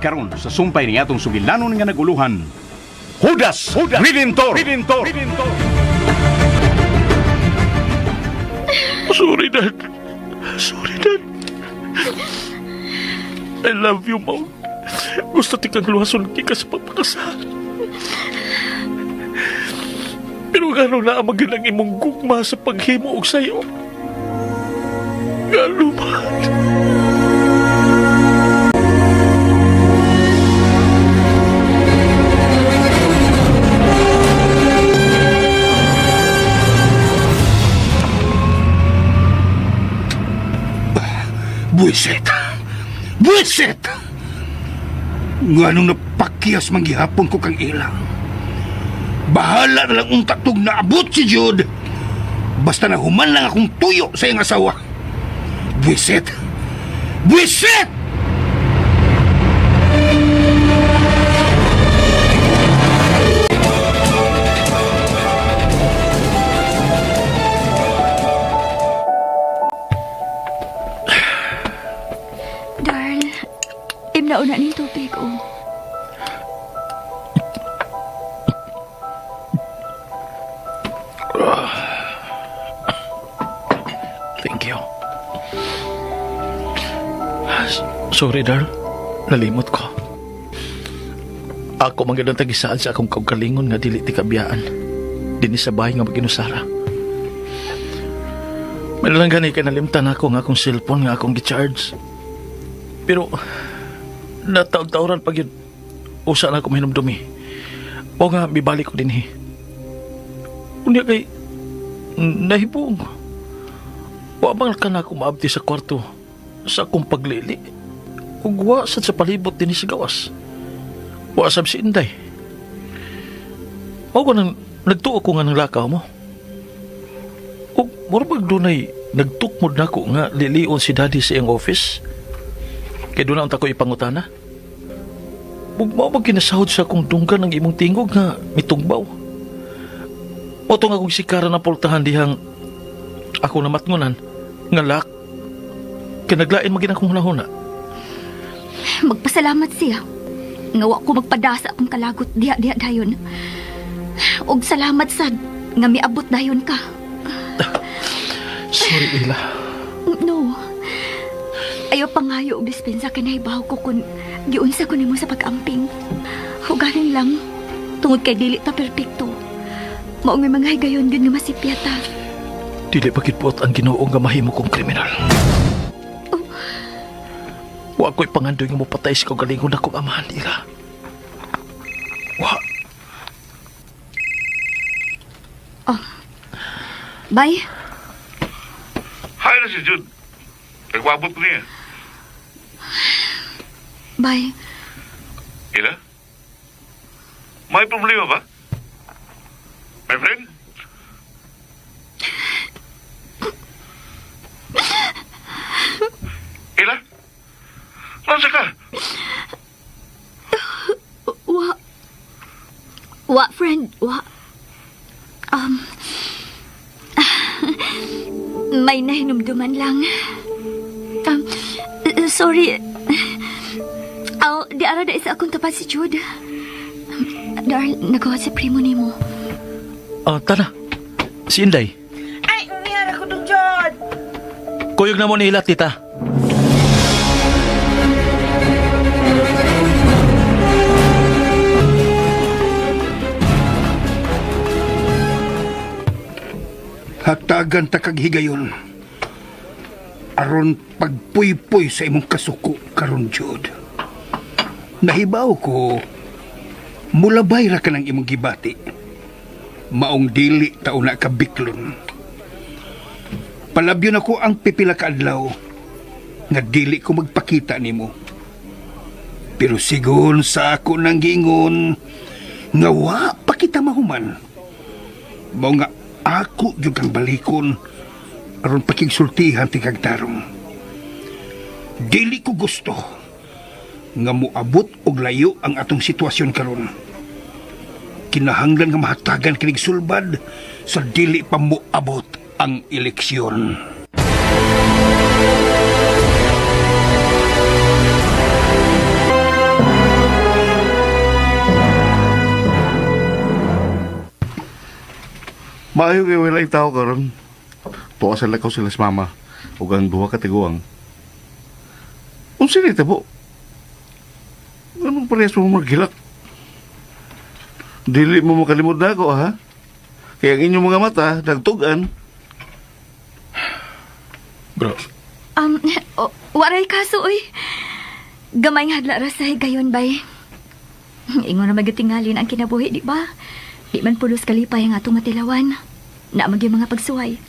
karon sa sumpay ni atong sugilanon nga naguluhan. Judas, Judas Redentor, Redentor, Redentor. Sorry, Dad. Sorry, Dad. I love you, Mom. Gusto tikang luwason ka sa pagpakasal. Pero gano'n na ang ang imong gugma sa paghimo og sayo? Gano'n man. Buisit! Buisit! Nga nung napakyas manggihapon ko kang ilang. Bahala na lang unta tug naabot si Jude. Basta na human lang akong tuyo sa iyang asawa. Buisit! Buisit! Darl, imnauna ning tubig, oh. Thank you. Sorry, Darl. Nalimot ko. Ako man gyud ang tagisaad sa akong kaugalingon nga dili ti kabiyaan. Dinhi sa bahay nga maginusara. May lang gani kay nalimtan ako nga akong cellphone nga akong gi-charge. Pero nataon-taoran pag yun. Usa na ako mahinumdumi. O nga, bibalik ko dinhi. Unya kay nahibong. Wa man ka na ako maabdi sa kwarto sa akong paglili. Ug wa sad sa palibot dinhi sa gawas. Wa sab si Inday. Mao ko nang nagtuo ko nga ng lakaw mo. Ug mura bag dunay nagtukmod nako nga lilion si Daddy sa iyang office. Kay doon na unta ko ipangutana. Ug mao bag kinasahod sa akong dunggan ang imong tingog nga mitungbaw. Mao to nga akong sikara na pultahan dihang ako namatngonan nga lak kay naglain magin akong hunahuna. Magpasalamat siya. Nga wa ko magpadasa akong kalagot diha-diha dayon. Og salamat sad nga miabot dayon ka. Sorry, Ila. No. Ayaw pangayo og dispensa kay nahibaw ko kung giunsa ko nimo sa pag-amping. Hugaling lang tungod kay dili ta perpekto. Mao may mga higayon gyud nga masipya ta. Dili pa gid buot ang Ginoo nga mahimo kong kriminal. Wa ko'y pangandoy nga mopatay sa kaugalingon akong amahan, Ila. Wa. Bye. Hi na si Jude. Nagwabot ko niya. Bye. Ila? May problema ba? My friend? Ila? Nasa ka? Wa. Wa, friend. Wa. May nahinumduman lang. Sorry. Aw, di ara da isa akong tapat si Jude. Darl, nagawa si primo nimo. Ah, tana. Si Inday. Ay, umiyara ko dong, Jod. Kuyog na mo ni Ila, tita. Hatagan ta kag higayon. Aron pagpuypuy sa imong kasuko karon Jude. Nahibaw ko mulabay ra ka ng imong gibati. Maong dili ta una ka biklon. Palabyon ako ang pipila ka adlaw nga dili ko magpakita nimo. Pero sigon sa ako nang giingon nga wa pa kita mahuman. Mao nga ako jud kang balikon aron pakigsultihan ti kag tarong. Dili ko gusto nga moabot og layo ang atong sitwasyon karon. Kinahanglan nga mahatagan kinig sulbad sa dili pa moabot ang eleksyon. Maayo kay wala tao karon. Tuwa sa lakaw sila sa mama ug ang duha ka tiguang. Unsa ni tabo? Anong parehas mo maghilak? Dili mo makalimod na ako, ha? Kaya ang inyong mga mata, nagtugan. Bro, Waray kaso, oy. Gamay nga hadla ra sa higayon, bay. Ingon na magatingalin ang kinabuhi, di ba? Di man pulos kalipay ang atong matilawan. Na magyud mga pagsuway.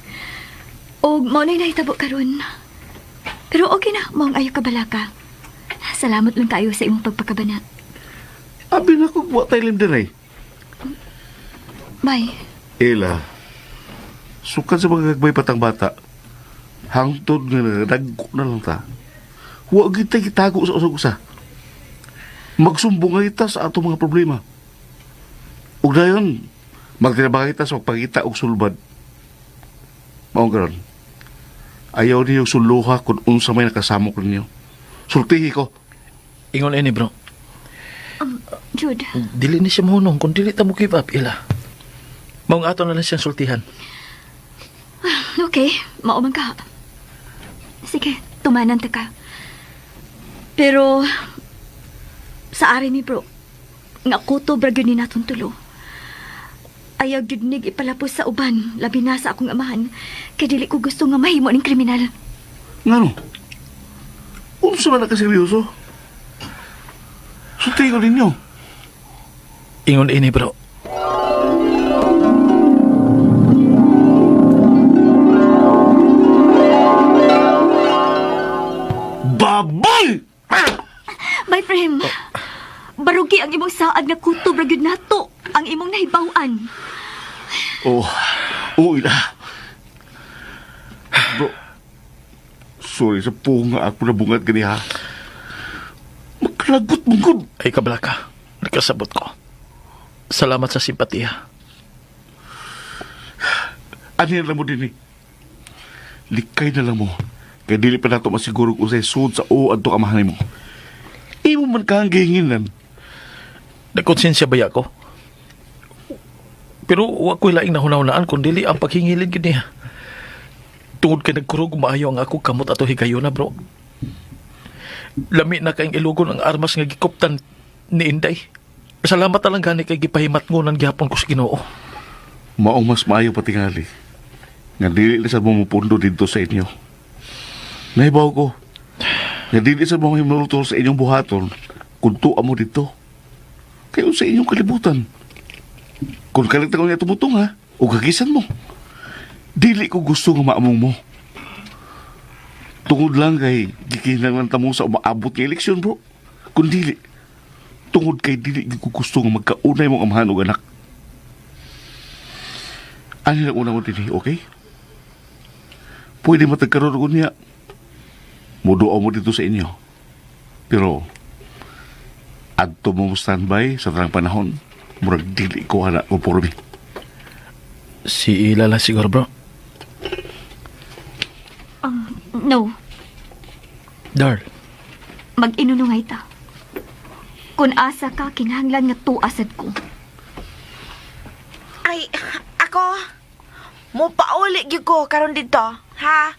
Og mao na'y nahitabo karon. Pero okay na, maong ayo ka balaka. Salamat lang kayo sa imong pagpakabana. Abi na ko, wa tayo lim eh. Bay, Ela, sukad sa mga gagbay patang bata, hangtod nga nagdagko na lang ta. Huwag kita gitago sa usag-usa. Magsumbong nga kita sa atong mga problema. Ug dayon, magtrabaho kita sa pagpangita og sulbad. Maong karon. Ayaw niyo suluha kung unsa may nakasamok ninyo. Sultihi ko. ingon ini bro. Jude, Dili ni siya mohunong kung dili ta mo give up, Ila. Maong ato na lang siyang sultihan. okay, mao man ka. Sige, tumanan ta ka. Pero, sa ari ni bro, nga kutob ra gyud ni natong tulo. Ayaw gyud nig ipalapos sa uban, labi na sa akong amahan, kay dili ko gusto nga mahimo ning kriminal. Ngano? Unsa man nakaseryoso? Sultihi ko ninyo. Ingon ini bro. Baboy! My friend, barugi ang imong saad nga kutob ra gyud nato ang imong nahibaw-an. Oh, oh, ila. Bro, sorry sa punga ako nabungat gani ha. Maklagot mong gud. Ay kabalaka, nakasabot ko. Salamat sa simpatiya. Ano lang mo din eh. Likay na lang mo. Kaya dili pa nato masiguro kung usay sud sa o adto amahan mo. Imo man kang gihinginan. Nagkonsensya ba ko? Pero wa ko'y laing nahunahunaan kung dili ang paghingilin gid niya. Tungod kay nagkurog maayo ang ako kamot ato higayona bro. Lami na kaing ilugon ang armas nga gikuptan ni Inday. Salamat na lang gani kay gipahimat ngunan gihapon ko sa Ginoo. Maong mas maayo patingali. Nga dili na sa mo mupundo dito sa inyo. Nahibaw ko. Nga dili sa mo himulto sa inyong buhaton kung tuwa mo dito. Kayo sa inyong kalibutan. Kung kalit ko niya tumutong ha, o gagisan mo. Dili ko gusto nga maamong mo. Tungod lang kay gikinahanglan ta mo sa umaabot nga eleksyon bro. Kung dili, tungod kay dili gyud ko gusto nga magkaunay mong amahan og anak. Ano lang una mo dinhi, okay? Pwede matagkaroon ko niya. Muduaw mo dito sa inyo. Pero, adto mo mo standby sa tanang panahon. Murag dili ko hana ko pormi. Si Ila lang siguro bro. No, Darl, mag-inunungay ta. Kung asa ka, kinahanglan nga tuasad ko. Ay, ako. Mupauli gyud ko karon dito, ha?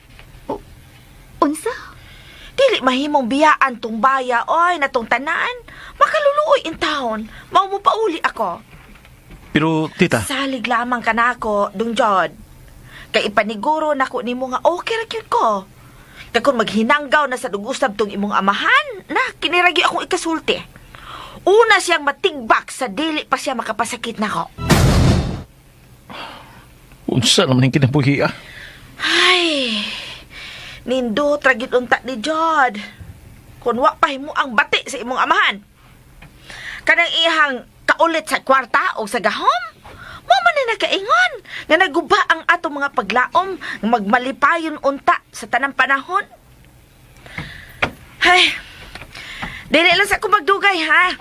Unsa? Dili mahimong biyaan tong baya, oy, na tong tanan. Makaluluoy in town. Mao mo pauli ako. pero tita, Salig lamang ka nako, Dung Jod. Kay ipaniguro nako nimo nga okay ra gyud ko. Kay kung maghinanggaw na sa dugusab tong imong amahan, na kiniragi akong ikasulti. Una siyang matigbak sa dili pa siya makapasakit nako. unsa naman yung kinabuhi ah. Ay, nindot ra gyud unta ni Jod. Kun wa pa himo ang bati sa imong amahan. Kanang ihang kaulit sa kwarta o sa gahom, mo man na nakaingon nga naguba ang atong mga paglaom nga magmalipayon unta sa tanang panahon. Ay, dili lang sa akong magdugay ha.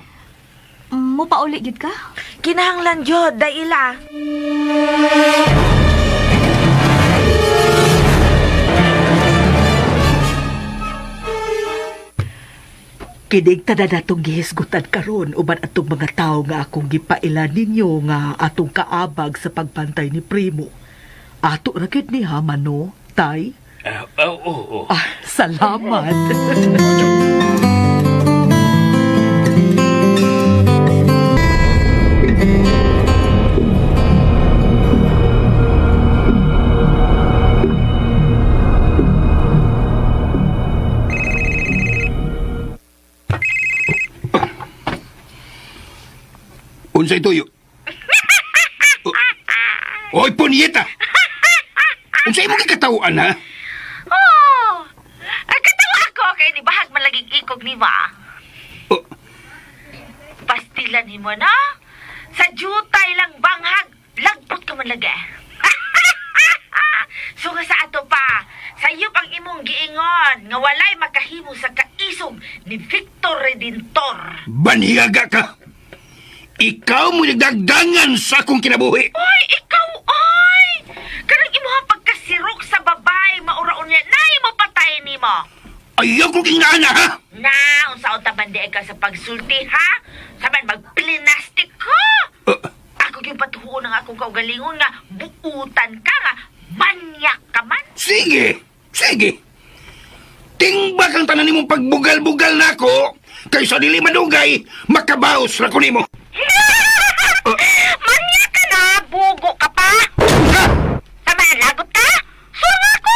Mupauli gyud ka? Kinahanglan jud dahila. Kining tanan natong gihisgutan karon uban atong mga tawo nga akong gipaila ninyo nga atong kaabag sa pagbantay ni Primo. Ato ra gyud ni ha mano, tay. Oo. Ah, salamat. Unsay tuyo? Oy, punyeta! Unsay mo gikatawaan, ha? Oh, ay katawa ako kay ni bahag man laging ikog ni ba. Oh, Pastilan nimo na. Sa jutay lang banghag, lagpot ka man lagi. So nga sa ato pa, sayop ang imong giingon nga walay makahimo sa kaisog ni Victor Redentor. Banhiyaga ka! Ikaw mo nagdagdangan sa akong kinabuhi! Oy, ikaw oy! Kanang imuhang pagkasirok sa babae, mauraon niya, nay mo patay nimo. Ayaw ko kinana, ha? Na, unsa unta man di ka sa pagsulti ha? Saban magplinastik ko. Ako yung patuhuon ang akong kaugalingon nga buutan ka nga manyak ka man. Sige! Sige! Tingbak ang tanan nimong pagbugal-bugal nako kaysa dili madugay, makabaos ra ko nimo. Manyak ka na, bugo ka pa. Ha? Tama, lagot ka? Sura ko!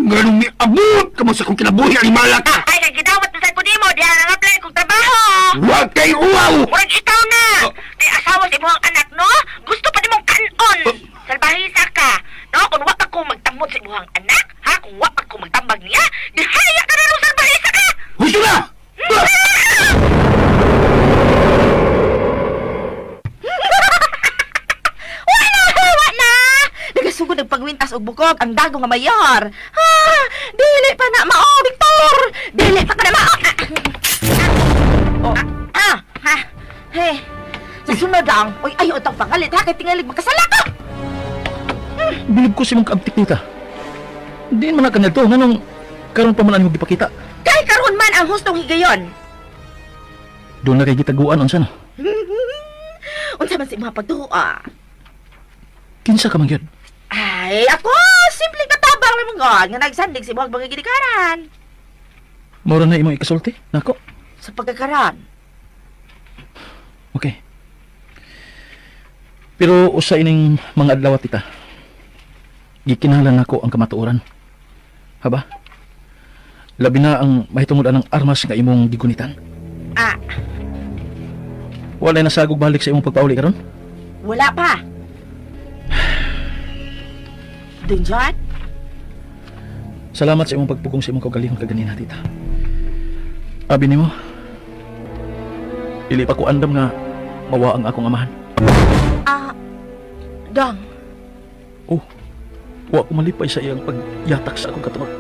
Ganong miabot ka mo sa akong kinabuhi, animala ka! Ay, nagidawat na sa ko nimo, diha na apply kong trabaho. Huwag kay uwaw! Murag ikaw na. Oh. Kay asawa sa imong anak, no? Gusto pa nimong kanon. Oh. Salbahisa ka. No, kung wa pa ko magtamod sa imong anak, ha? Kung wa pa ko magtambag niya, dihaya ka na ron salbahisa ka. Gusto na! Wala, wala. Nagasugod ang pagwintas og bukog ang dago nga mayor. Ha, dili pa na mao, Victor. Dili pa ka na mao. Ah, ah, ah, ha. Hey, sa sunod ang, oy ayo utang pangalit ha kay tingalig makasala ka. Bilib ko si mong kaabtik tita. Diin man na kanya to, nganong karon pa man ang imong gipakita. Kay karon man ang hustong higayon. Doon na kay gitaguan unsa na. Unsa man sa imong pagtuo? Kinsa ka man gyud? Ay, ako, simpleng katabang lang God nga nagsandig sa imong mga ginikanan. Mura na imong ikasulti nako. Sa pagkakaran. Okay. Pero usa ining mga adlaw tita. Gikinahanglan nako ang kamatuoran. Haba? Labi na ang mahitungod anang armas nga imong gigunitan. Ah, Walay nasagog balik sa imong pagpauli karon? wala pa. Dunjan? Salamat sa imong pagpugong sa imong kaugalingon kaganina, tita. Abi nimo. Dili pa ko andam nga mawa ang akong amahan. Ah, dong. Oh, wa ko malipay sa iyang pagyatak sa akong katumag.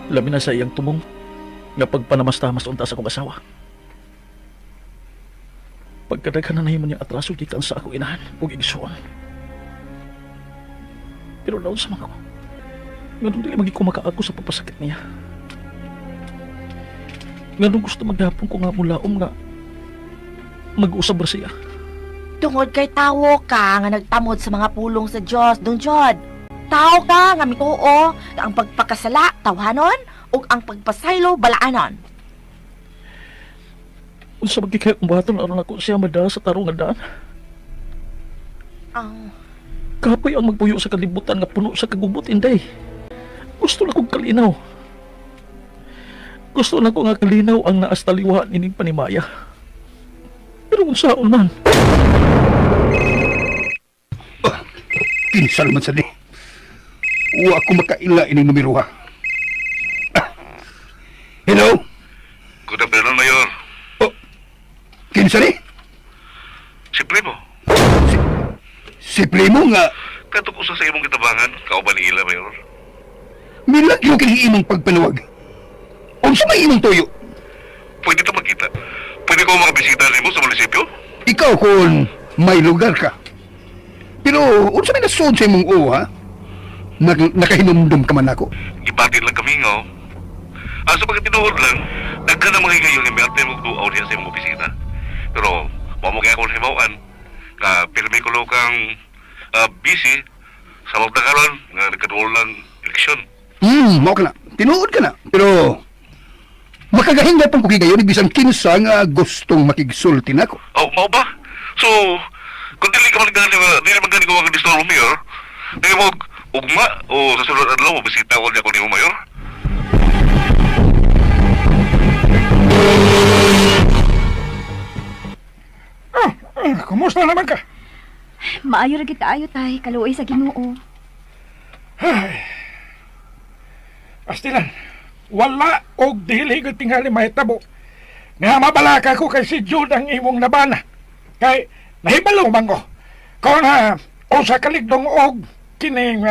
Labi na sa iyang tumong nga pagpanamastamas unta sa akong asawa. Pagkadaghan na nahimo niyang atraso gikan sa akong inahan ug igsuon. Pero naon sa mga ko. Nganong dili magi ko makaako sa pagpasakit niya. Nganong gusto maghapon ko nga mulaom nga mag-usab ra siya. Tungod kay tawo ka nga nagtamod sa mga pulong sa Dios, Dong Jod. Tao ka nga mituo nga ang pagpakasala tawhanon ug ang pagpasaylo balaanon. Unsa man kay kung buhaton aron ako siya madala sa tarong nga daan. Ang Kapoy ang magpuyo sa kalibutan nga puno sa kagubot, inday. Gusto na kong kalinaw. Gusto na ko nga kalinaw ang naas taliwaan ining panimaya. Pero kung saon man, Kinsa naman sa ni. Wa ko makaila ining numero ha. Ah. Hello? Good afternoon, Mayor. Oh, kinsa ni? Si Primo, Si Primo nga katong usa sa imong kitabangan, kauban ni ila, Mayor. milagyo kini imong pagpanawag. Unsa may imong tuyo? Pwede ta magkita. Pwede ko makabisita nimo sa munisipyo? Ikaw kung may lugar ka. Pero unsa may nasuod sa imong uo ha? Nakahinumdum ka man ako. Gibati lang kami nga. Ang sa pagkatinuod lang, nag Daghan na mga higayon nga miarte mo duaw diha sa imong opisina. Pero mao mo kay akong hibaw-an nga pirmi ko kang busy sa mga karon nga nagkaduol ng eleksyon. Mao ka na. Tinuod ka na. Pero makagahin pang kukigayon bisan kinsa nga gustong makigsulti nako. Oh, mao ba? So, kung dili ka man gani, dili man gani ko mag-disturb mo, Mayor, dili mo ugma o sa sunod adlaw mo bisita ko niya ko nimo, Mayor. Kumusta naman ka? Maayo ra gid kaayo tay, kaluoy sa Ginoo. Astilan, wala og dili ko tingali mahitabo. Nga mabalaka ko kay si Jude ang imong nabana. Kay nahibalo man ko. Kung usa kaligdong og kining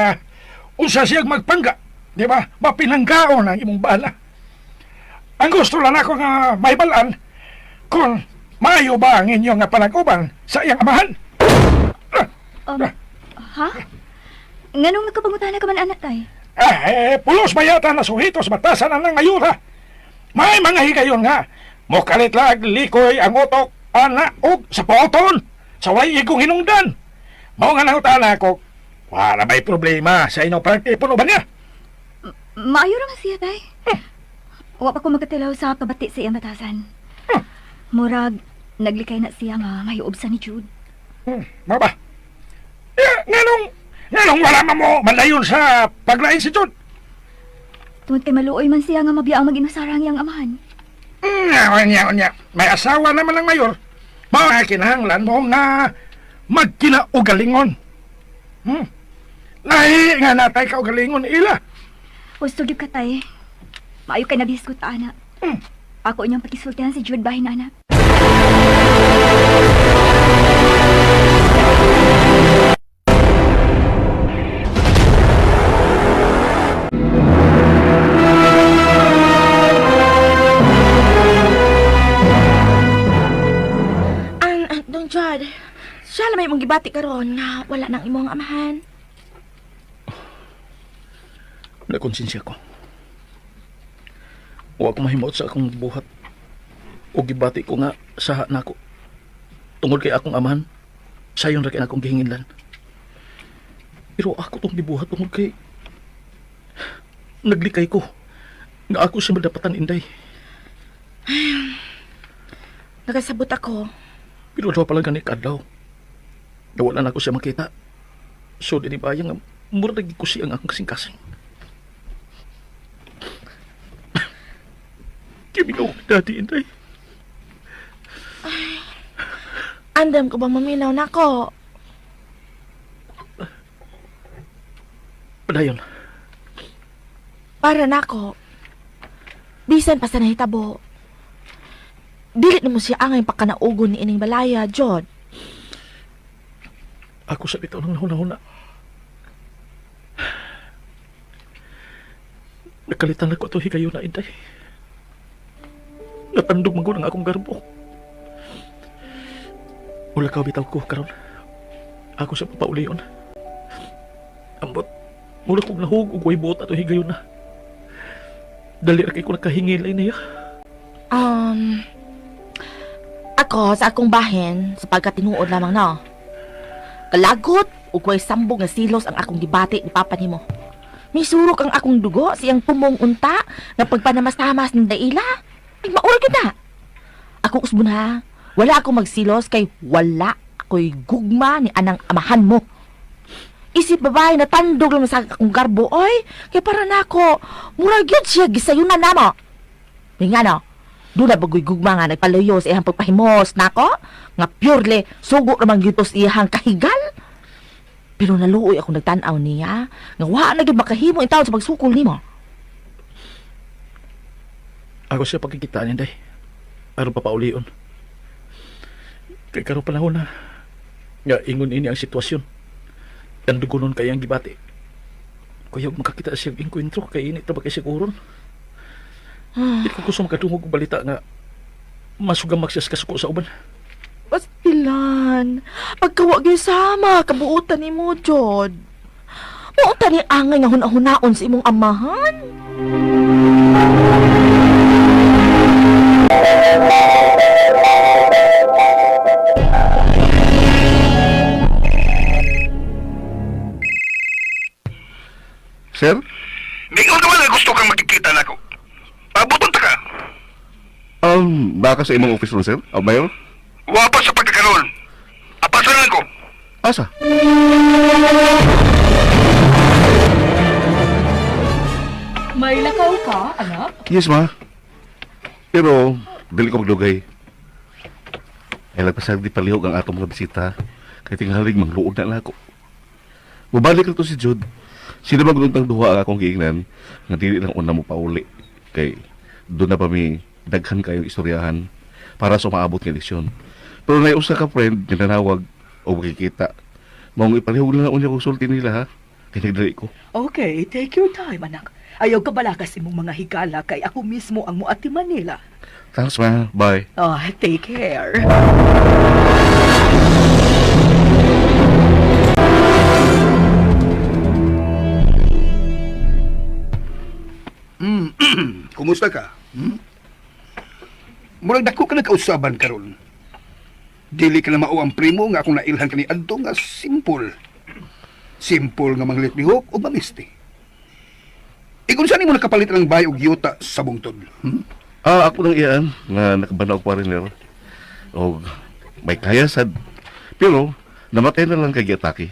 usa siyang magpangga, di ba? Mapinanggaon ang imong bana. Ang gusto lang ako nga mahibalaan kung maayo ba ang inyong nga panag-uban sa iyang amahan. Ha? Nganong nagkapangutana ka man anak tay? Pulos ba yata na suhitos batasan ang ayuda? May mga higayon nga. Mukalit lag likoy ang utok, ana og sa poton. Sa way igong hinungdan. Mao nga nangutana ko, wala may problema sa inyong pagtipon ba niya? Maayo ra man siya tay. Wa pa ko magkatilaw sa pabati sa iyang batasan. Murag naglikay na siya nga mayuob sa ni Jude. Mao ba? Eh, nganong wala man mo malayon sa paglain si Jude? Tungod kay maluoy man siya nga mabiya ang mag-inusara ang iyang amahan. Unya, unya. May asawa naman ang mayor. Mao nga kinahanglan mo nga magkinaugalingon. Lahi nga natay kaugalingon ila. Husto gyud ka tay. Maayo kay nabisgot ana. Ako inyong pakisultihan si Jude bahin ana. An, Dong Jod, siya lang may imong gibati karon nga wala nang imong amahan. Nakonsensya ko. Wa ko mahimot sa akong buhat. O gibati ko nga saha nako. Tungod kay akong amahan, sayon ra kay akong gihinginlan. Pero ako tong gibuhat tungod kay naglikay ko nga ako sa madapatan inday. Nagasabot ako. Pero duha pa lang gani kadlaw. Nga wala na ako siya makita. So dili ba nga mura lagi ko siya ang akong kasing-kasing. Kiminaw ko dati, inday. Andam ko bang maminaw nako? Padayon. Para nako. Bisan pa sa nahitabo. Dili nimo siya angay pakanaugon ni ining balaya, Jod. Ako sa bitaw ng nahuna-huna. Nakalitan na ko ito higayon na inday. Natandog man ko ng akong garbo. Wala ka bitaw ko karon. Ako sa papaulion. Ambot, mula kong nahug og way buot ato higayon na. Dali ra kay ko nakahingilay niya. Ako sa akong bahin sa pagkatinuod lamang no. Kalagot ug way sambog nga silos ang akong gibati ni papa nimo. Misurok ang akong dugo siyang pumong unta nga pagpanamasamas ng daila. Ay maura gyud na. Ako usbon ha. Wala ako magsilos kay wala ako'y gugma ni anang amahan mo. Isip babae na tandog lang sa akong garbo oy. Kay para nako, mura gyud siya gisayunan namo. May nga no, doon na bagoy gugma nga nagpaluyo sa iyang pagpahimos nako, nga purely sugo naman gyud to sa iyang kahigal. Pero naluoy ako nagtan-aw niya, nga wa na gyud makahimo in taon sa pagsukol nimo. Ako siya pagkikitaan, inday. Aron papaulion. Kay karon panahon na nga ingon ini ang sitwasyon. Tandugonon kay ang gibati. Kuyog makakita siya og engkwentro kay init ra ba kay siguron. Di ko gusto makadungog og balita nga masugamak siya sa kasuko sa uban. Pastilan, pagkawa gyud sama kabuotan nimo jod. Mao ta ni angay nga huna-hunaon sa imong amahan. Baka sa imong office ron, sir? Mayor? Wa pa sa pagkakaroon. Apasan lang ko. Asa? May lakaw ka, anak? Yes, ma. Pero, dili ko magdugay. Ay, lagpasag di palihog ang atong mga bisita. Kay tinghalig, mangluod na lang ako. Mubalik na to si Jude. Sino ba duha ang akong giingnan nga dili lang una mo pauli. Kay doon na pa mi daghan kayong istoryahan para sa umaabot nga eleksyon. Pero nay usa ka friend nga nanawag o makikita. Maong ipalihog na lang unya kong sulti nila ha. Kay nagdali ko. Okay, take your time, anak. Ayaw ka balakas imong mga higala kay ako mismo ang muati Manila. Thanks ma. Bye. Oh, take care. Kumusta ka? Hmm? Murag dako ka nagkausaban karon. Dili ka na mao ang primo nga akong nailhan kani adto nga simple. Simple nga manglit lihok o mamisti. Ikon saan mo nakapalit ng bahay og yuta sa bungtod? Hmm? Ah, ako nang iyaan nga nakabanaog pa rin nila. Og may kaya sad. Pero namatay na lang kay giatake.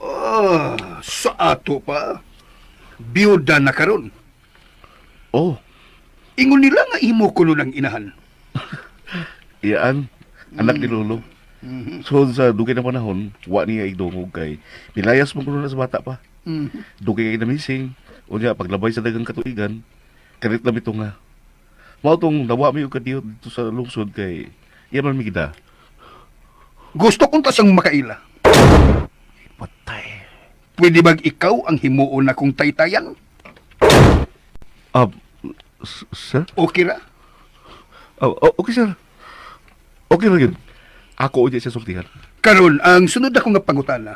Ah, sa ato pa. Biyuda na karon. Oh, Ingon nila nga imo kuno ng inahan. iyaan anak ni lolo. So sa dugay na panahon, wa niya igdungog kay pilayas mo kuno na sa bata pa. Dugay kay namising. Unya paglabay sa dagang katuigan, karit lang ito nga. Mao tong nawa mi og kadiyo dito sa lungsod kay iya man mi gida. Gusto kong tasang makaila. Patay. Pwede bag ikaw ang himuon na kong taytayan? Ah, sir? Okay ra? Oh, oh, okay sir. Okay ra yun. Ako unya siya sultihan. Karon ang sunod ako nga pangutana.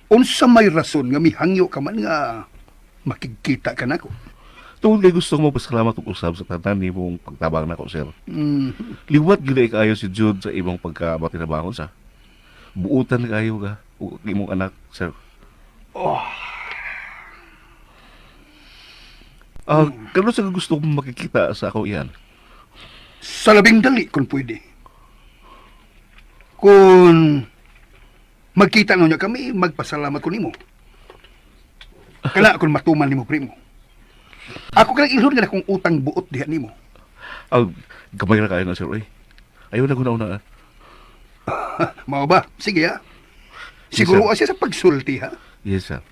Unsa may rason nga mihangyo ka man nga makigkita ka nako? Tungod kay gusto ko magpasalamat og usab sa tanan nimong pagtabang nako, sir. Mm. Liwat gyud ay kaayo si Jude sa imong pagkamatinabangon sa. Buutan kaayo ka ug ang imong anak, sir. Oh. Ah, karon sa gusto kong makikita sa ako iyan. Sa labing dali kung pwede. Kung magkita na niya kami, magpasalamat ko nimo. Kana kung matuman nimo primo. Ako kanang ilhon nga akong utang buot diha nimo. Ah, gamay ra kaayo na sir, oy. Ayaw na ko na una. Ah. Mao ba? Sige ha. Siguro Yes, siya sa pagsulti ha. Yes, sir.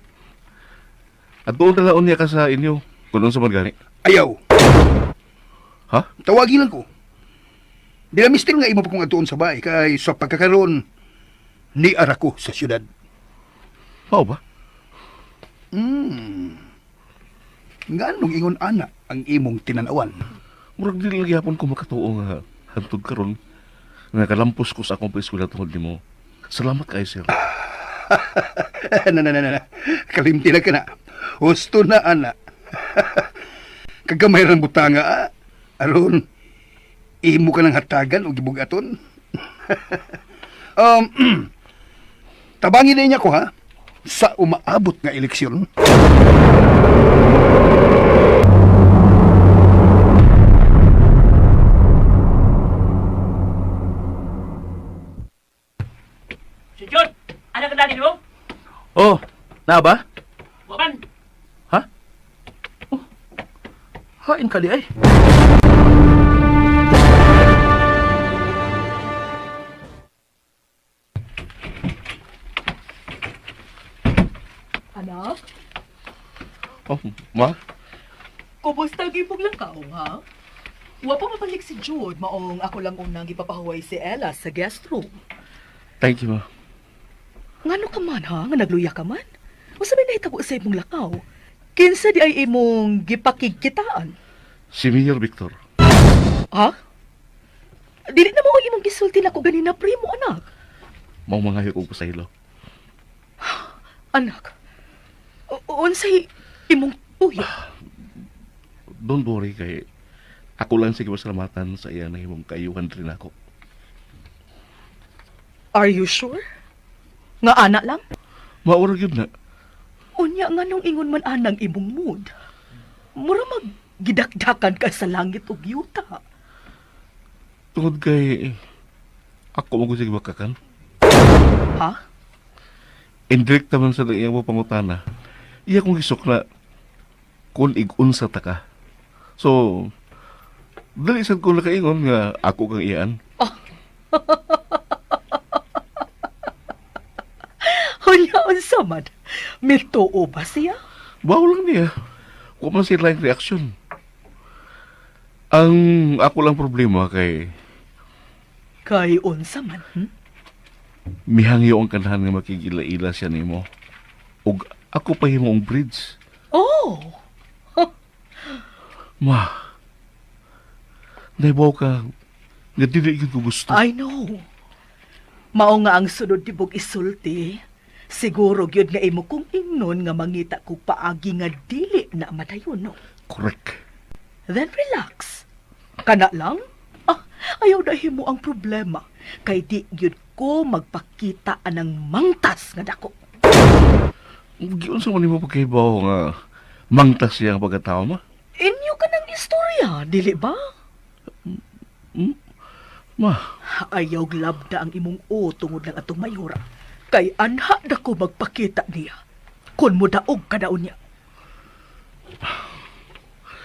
At doon na laon niya ka sa inyo kung unsa man gani. Ayaw. Ha? Tawagin lang ko. Di na mister nga imo pa kong atuon sa bahay kay sa pagkakaroon ni ara ko sa syudad. Mao ba? Nganong ingon ana ang imong tinanawan? Murag dili lang gyapon ko makatuo nga hantod karon nga kalampos ko sa akong pag-eskwela tungod nimo. Salamat kaayo, sir. Na na na na. Kalimti na ka na. Husto na ana. Kagamay rang butanga ah. Aron imo ka ng hatagan o gibugaton. um, tabangin na niya ko ha sa umaabot nga eleksyon. Si John, ano ka dali mo? Oh, na ba? Wakan. Ha? Oh. Hain ka di ay. Anak, Oh, ma? kumusta ang imong lakaw, ha? Wa pa mabalik si Jude, maong ako lang unang ipapahuway si Ella sa guest room. Thank you, ma. Ngano ka man, ha? Nga nagluya ka man? Unsa may nahitabo sa imong lakaw? Kinsa di ay imong gipakigkitaan? Si Mayor Victor. Ha? Dili na mo ang imong gisulti nako ganina primo, anak. Mao mangayo kog pasaylo. Anak. Unsay imong tuyo? Don't worry kay ako lang sige pasalamatan sa iya nahimong kaayuhan rin ako. Are you sure? Nga ana lang? Maura gyud na. Unya nga nung ingon man anang imong mood. Mura mag gidakdakan ka sa langit ug yuta. Tungod kay ako mo gusto bakakan. Ha? Indirect naman sa iyang mo pangutana. Iya kong gisukla kung igunsa ta ka. So, dali sad ko nakaingon nga ako kang iyaan. Hunya unsa man? Mituo ba siya? Bawo lang niya. Wa man sila yung reaksyon. Ang ako lang problema kay Kay unsa man? Mihangyo ang kanahan nga makigila-ila siya nimo. Ug ako pa himo ang bridge. Oh, Ma, naibaw ka nga dili gyud ko gusto. I know. Mao nga ang sunod tibok isulti. Siguro gyud nga imo kong ingnon nga mangita ko paagi nga dili na madayon, no? Correct. Then relax. Kana lang? Ah, ayaw na himo ang problema. Kay di gyud ko magpakita anang mangtas nga dako. Giunsa man nimo pagkahibaw nga mangtas siya ang pagkatao, ma? Inyo ka ng istorya, dili ba? Ma, Ayaw labda ang imong o tungod lang atong mayora. Kay anha na ko magpakita niya. Kun mo daog ka daon niya.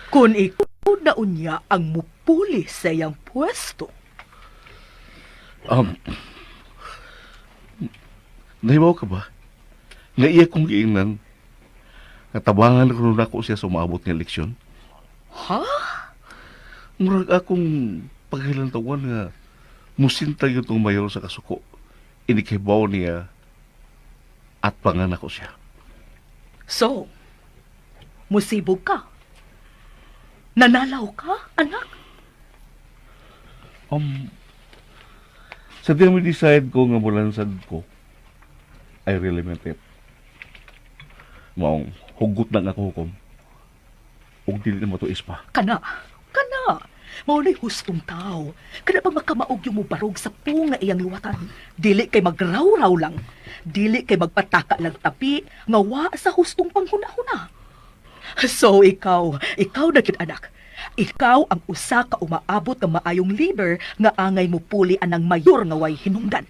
Kun ikaw daon niya ang mupuli sa iyang pwesto. Nahibaw ka ba? Nga iya kong giingnan, nga tabangan ko nako siya sa umaabot nga eleksyon. Ha? Murag akong paghilantawan nga musinta yun tong mayor sa kasuko. Inikahibaw niya at panganak ko siya. So, musibog ka. Nanalaw ka, anak. Sa di mo decide ko nga mulansad ko, I really meant it. Maong hugot lang ako hukom. Ug dili na matuis pa. Kana, kana. Mao na'y hustong tao. Kana pag makamaog yung mubarog sa punga iyang luwatan. Dili kay magrawraw lang. Dili kay magpataka lang tapi nga wa sa hustong panghuna-huna. So ikaw, ikaw na gyud anak. Ikaw ang usa ka umaabot nga maayong leader nga angay mo puli anang mayor nga way hinungdan.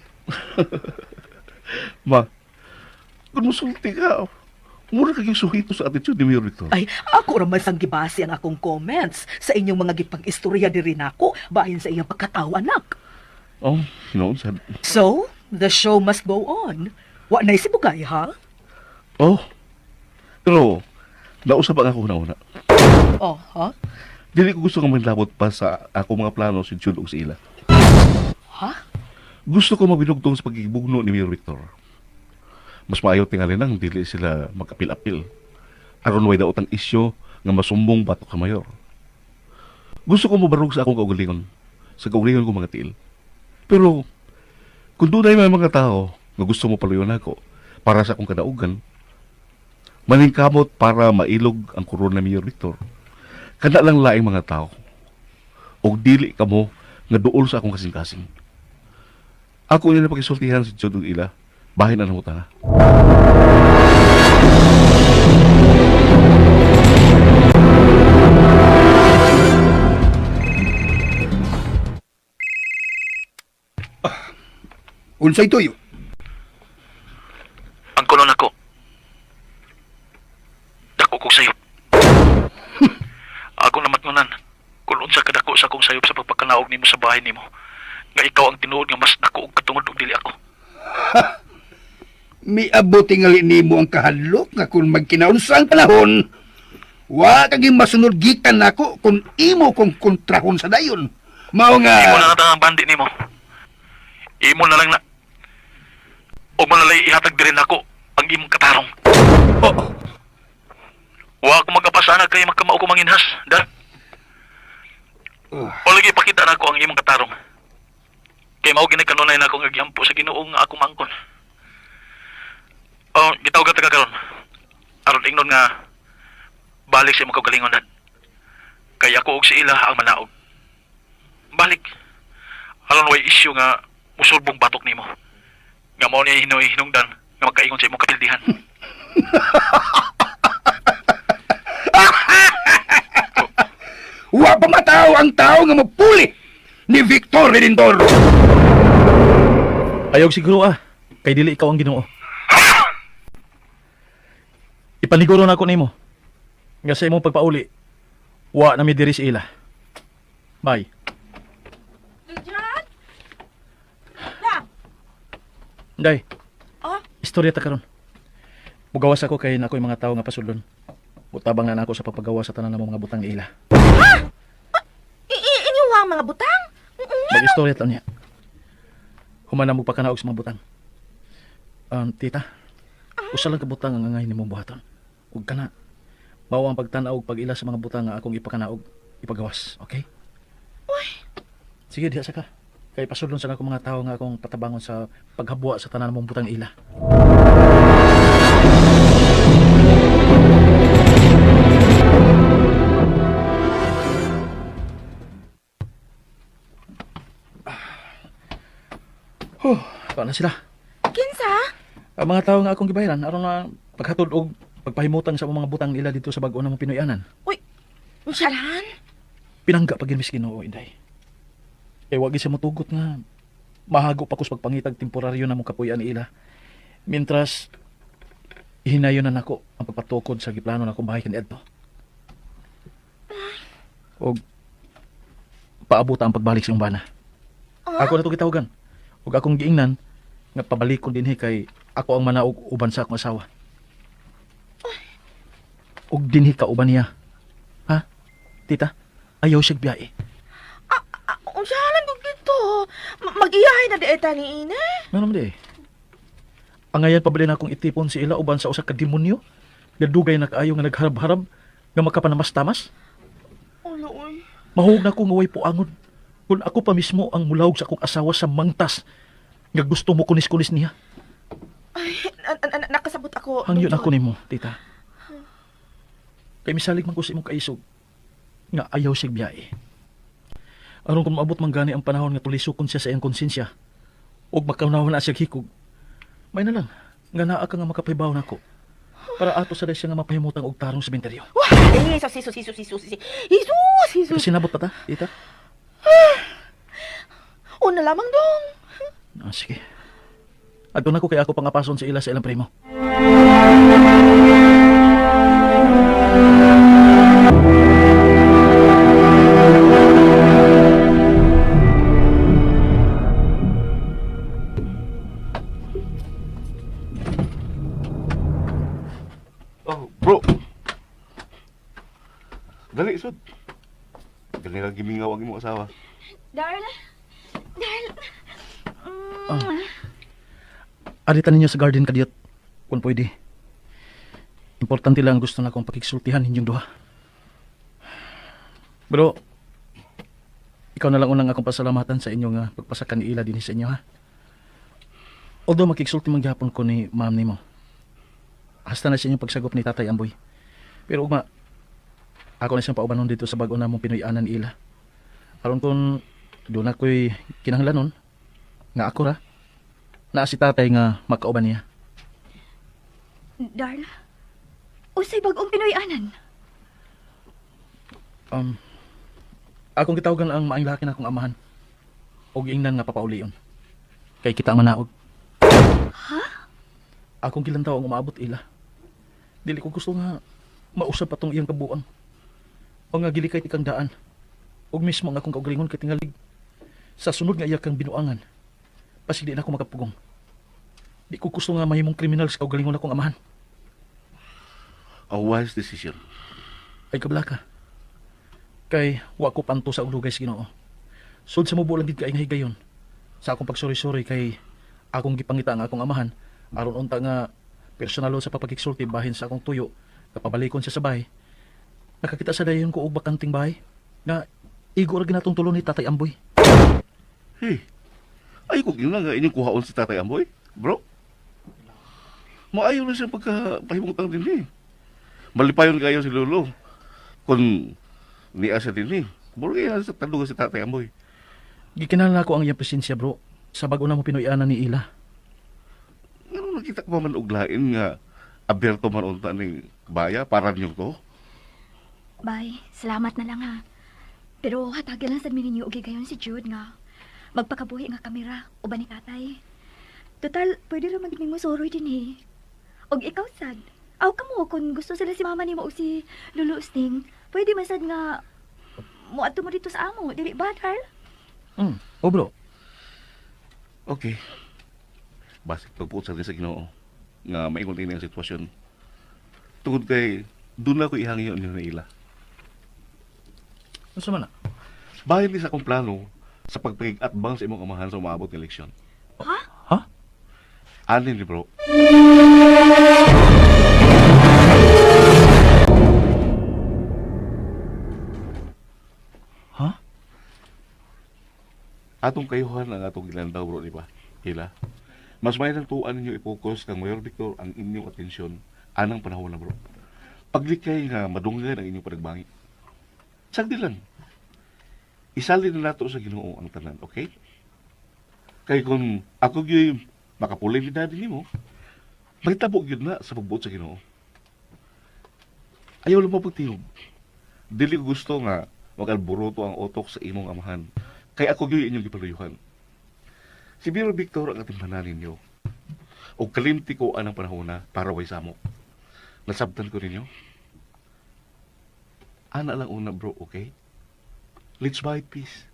Ma, kung musulti ka, mura kang suhito sa attitude ni Mayor Victor. Ay, ako ra man sang gibase ang akong comments sa inyong mga gipang-istorya diri nako bahin sa iyang pagkatao anak. Oh, hinoon sad. So, the show must go on. Wa na'y sibugay, ha? Oh, pero nausap ang ako una-una. Oh, ha? Dili ko gusto nga manlabot pa sa ako mga plano si Jude ug si Ila. Ha? Gusto ko mabinugtong sa pagigibugno ni Mayor Victor. Mas maayo tingali nang dili sila magapil-apil. Aron way daot ang isyo nga masumbong batok sa mayor. Gusto ko mobarog sa akong kaugalingon, sa kaugalingon ko mga tiil. Pero kung dunay may mga tao nga gusto mo paluyon ako para sa akong kadaugan, maningkamot para mailog ang korona ni Mayor Victor. Kada lang laing mga tao. Og dili kamo nga duol sa akong kasing-kasing. Ako nila pakisultihan si Jod ug ila. Bahin ang ta. Unsay tuyo? Ang kuno nako. Dako kog sayop. Ako namatngunan kung unsa ka dako sa akong sayop sa pagpakanaog nimo sa bahay nimo. Nga ikaw ang tinuod nga mas dako og katungod og dili ako. Miabot tingali nimo ang kahadlok nga kung magkinaunsa ang panahon, wa kag masunod gikan nako kung imo kong kontrahon sa dayon. Mao nga Imo na lang ang bandi nimo. Imo na lang na. O malalay ihatag diri nako ang imong katarong. Oh, Wa ko magapasana kay magkamao ko manginhas, da. O lagi pakita nako ang imong katarong. Kay mao gini kanunay nako nga giampo sa Ginoo nga ako mangkon. Oh, gitawag ta ka karon. Aron ingnon nga balik sa imong kaugalingon dad. Kay ako og si ila ang manaog. Balik. Aron way issue nga musulbong batok nimo. Nga mao ni hinoy hinungdan nga makaingon sa imong kapildihan. Wa pa mataw ang tao nga mapuli. ni Victor Redentor. Ayaw siguro ah, kay dili ikaw ang Ginoo. Ipaniguro na ako nimo. Nga sa imong pagpauli, wa na mi diri sa ila. Bye. Jud? Na. Day. Oh? Istorya ta karon. Mugawas ako kay nakoy mga tawo nga pasudlon. Mutabang na nako sa pagpagawa sa tanan namong mga butang ni ila. Inyo ang mga butang? Mag-istorya ta niya. Human na mo pagkanaog sa mga butang. Tita, usa lang ka butang ang angay nimong buhaton. Ug kana mao ang pagtan-aw ug pag-ila sa mga butang nga akong ipakanaog, ipagawas, okay? Uy. Sige, diha sa ka. Kay pasudlon sa akong mga tawo nga akong patabangon sa paghabwa sa tanan mong butang ila. Huh, na sila. Kinsa? Ang mga tao nga akong gibayaran aron na paghatod og pagpahimutan sa mga butang nila dito sa bag-o namong Pinoyanan. Uy, unsalan? Pinangga pag mis Ginoo inday. Kay wag siya motugot nga mahago pa ko sa pagpangitag temporaryo na mong kapuy-an ila. Mientras hinayon na nako ang pagpatukod sa giplano na akong bahay kaniadto. Og paabot ang pagbalik sa iyong bana. Ako na to gitawagan. Ug akong giingnan nga pabalikon dinhi kay ako ang manaog uban sa akong asawa. Ug dinhi ka uban niya. Ha? Tita, ayaw siya biyahe. Ah, ah, unsalan gud gito? Mag-iyahay na di ta ni ina. Nga naman di eh. Angayan pa ba din akong itipon si ila uban sa usa ka demonyo? Gadugay na kaayo nga nagharab-harab nga makapanamas-tamas? Ulo, uy. Mahuog na ko nga way puangon. Kung ako pa mismo ang mulawog sa akong asawa sa mangtas nga gusto mo kunis-kunis niya. Ay, nakasabot ako. Hangyo na Jud. ko nimo, tita. Kay misalig man ko sa imong kaisog nga ayaw siya biyahe. Aron kung maabot man gani ang panahon nga tulisokon siya sa iyang konsensya ug makaunawan na siya hikog. May na lang nga naa ka nga makapahibaw nako para ato sa siya nga mapahimutang og tarong sa sementeryo. Wah, eh, Jesus, Jesus, Jesus, Jesus, Jesus, Jesus. Sinabot pa ta, tita? Una lamang dong. Ah, sige. Adto na ko kay ako pangapason sa ila sa ilang primo. Oh, bro. Dali, sud. Dali lang gimingaw ang imong asawa. Darl! Darl! Aritan ninyo sa garden kadiyot kung pwede. Importante lang gusto na akong pakigsultihan ninyong duha. Bro, ikaw na lang unang akong pasalamatan sa inyong pagpasakan ni Ila din sa inyo ha. Although makigsulti man gihapon ko ni ma'am nimo. Hasta na sa inyong pagsagop ni Tatay Amboy. Pero ugma, ako na siyang paubanon dito sa bag-o namong Pinoy-anan ni Ila. Aron kung doon ako'y kinahanglanon, nga ako ra, naa si tatay nga makauban niya. Darl? Usay bag-ong Pinoy-anan. Um, akong gitawagan ang maayong laki na akong amahan. Og ingnan nga papaulion. Kay kita ang manaog. Ha? Akong gilantaw ang umaabot ila. Dili ko gusto nga mausap patong iyang kabuang. O nga gilikay tikang daan. Og mismo ang akong kaugalingon kay tingalig. Sa sunod nga iya kang binuangan. Pasig di na ako makapugong. Di ko gusto nga mahimong kriminal sa kaugalingon akong amahan. A wise decision. Ay kablaka. Kay wa ko panto sa ulugay sa Ginoo. Sud sa mubo lang gid kay nga higayon. Sa akong pagsuri-suri kay akong gipangita ang akong amahan aron unta nga personalo sa papagigsulti bahin sa akong tuyo kapabalikon siya sa bahay. Nakakita sa dayon ko og bakanting bahay nga igo ra ginatong tulo ni Tatay Amboy. Hey, ay ko gina nga inyong kuhaon si Tatay Amboy, bro. Maayo na siya pagka pahimutang din eh. Malipayon kayo si Lolo. Kung niya siya din eh. Bro, kaya sa tandugan si Tatay Amboy. Gikinahanglan ko ang iyang presensya bro sa bag-o na mo Pinoy-anan ni Ila. Ano nakita ko pa man og lain nga aberto man unta ning baya para niyo to? Bye. Salamat na lang ha. Pero hatagin lang sad mi ninyo og higayon si Jude nga magpakabuhi nga kamera uban ni tatay. Total, pwede ra maging mo soroy din eh. Og ikaw sad, aw kamo kung gusto sila si mama nimo o si Lolo Usting, pwede man sad nga moadto mo dito sa amo, dili ba, Darl? Oh, bro. Okay. Basig pagpuot sa sa Ginoo nga maingon ini ang sitwasyon. Tungod kay doon na ko ihangyo ninyo na ila. Unsa man na? Bahin ni sa akong plano sa pagpakig-atbang sa imong amahan sa umaabot ng eleksyon. Ha? Ha? Ani ni bro. Ha? Atong kayuhan ang atong gilandaw bro, di ba? Ila. Mas may nang tuan ninyo i-focus kang Mayor Victor ang inyong atensyon anang panahon na bro. Paglikay nga madunggan ang inyong panagbangi. Sagdi lang. Isali na nato sa Ginoo ang tanan, okay? Kay kung ako gyud makapulay ni daddy nimo, mahitabo gyud na sa pagbuot sa Ginoo. Ayaw lang mapagtihog. Dili ko gusto nga magalboroto ang otok sa imong amahan. Kay ako gyud inyong gipaluyuhan. Si Biro Victor ang atimbanan ninyo. O kalimti ko anang panahon na para way samok. Nasabtan ko ninyo. Ana lang una bro, okay? Let's buy peace.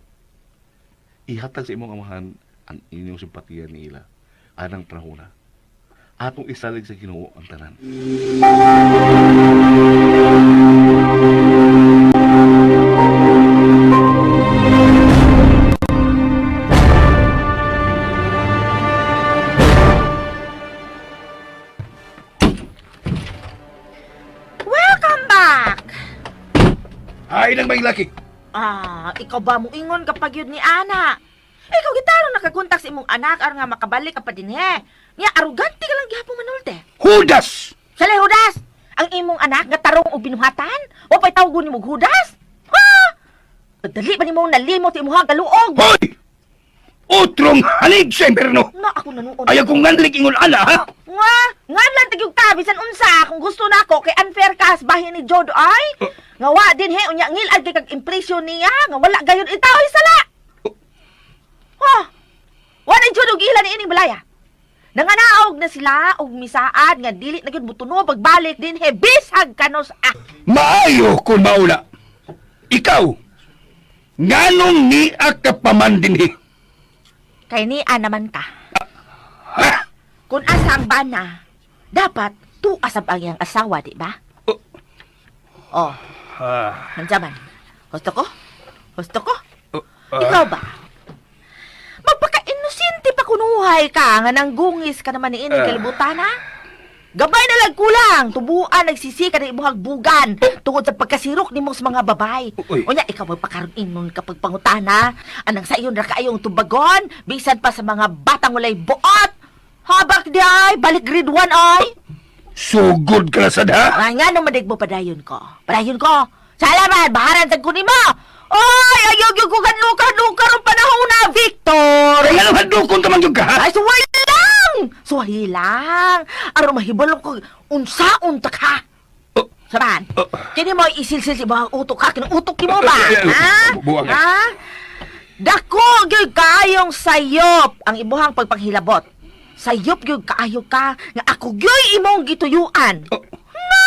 Ihatag sa imong amahan ang inyong simpatiya ni ila. Anang panahon na. Atong isalig sa Ginoo ang tanan. Welcome back! Ay lang may laki. Ah, ikaw ba mo ingon kapag yun ni Ana? Ikaw gitaro nakakontak sa imong anak aron nga makabalik ka pa din eh. Nya arugante ka lang gihapon manulte. Hudas! Sala Hudas! Ang imong anak nga tarong og binuhatan? O pa'y tawgon nimo og Hudas? Ha? Dali ba nimo nalimot imong galuog? Hoy! Utrong halig sa imperno! Na ako nanuon. Ayaw kong nganlik ingon ana, ha? Nga, nga lang tagyog ta bisan unsa kung gusto nako kay unfair ka sa bahin ni Jodo ay. Nga wa din he unya ngilad kay kag impression niya nga wala gayon itaw ay sala. Ha? Wa na Jodo og ila ni ining balaya. Nanganaog na sila og misaad nga dili na gyud mutuno pagbalik din he bisag kanos ah. Maayo kung maula. Ikaw, nganong niya ka pa man dinhi? Kay niya naman ka. Ha? Kung asa ang bana, dapat tuas ang iyang asawa, di ba? Oh. Unsa man? Gusto ko? Gusto ko? Ikaw ba? Magpaka-inosente pa kunuhay ka nga nanggungis ka naman ni ining kalibutan, ha? Gabay na lang kulang, tubuan nagsisi ka na imuhag bugan tungod sa pagkasirok nimo sa mga babay. Uy. Unya ikaw magpakaroon inon kapag pangutana, anang sa iyon ra kaayong tubagon bisan pa sa mga batang walay buot. Habak di ay, balik grade 1 ay. Sugod ka na sad, ha? Nga nga nung madig mo padayon ko. Padayon ko. Salamat, baharan sa kunin mo. Oy, ayaw yung kugan luka luka rong panahon na, Victor. Kaya nga hadlokon ka man gyud ka, ha? Ay, suway lang! Suway lang! Aron mahibalo ko, unsaon ta ka? Saban, kini mo isilsil si buhang utok ka, kini utok kimo ba? Ay, ay, ay, Ha? buwang, eh. Ha? Dako gyud kaayong sayop ang imuhang pagpanghilabot. Sayop gyud kaayo ka nga ako gyud imong gituyuan. Na,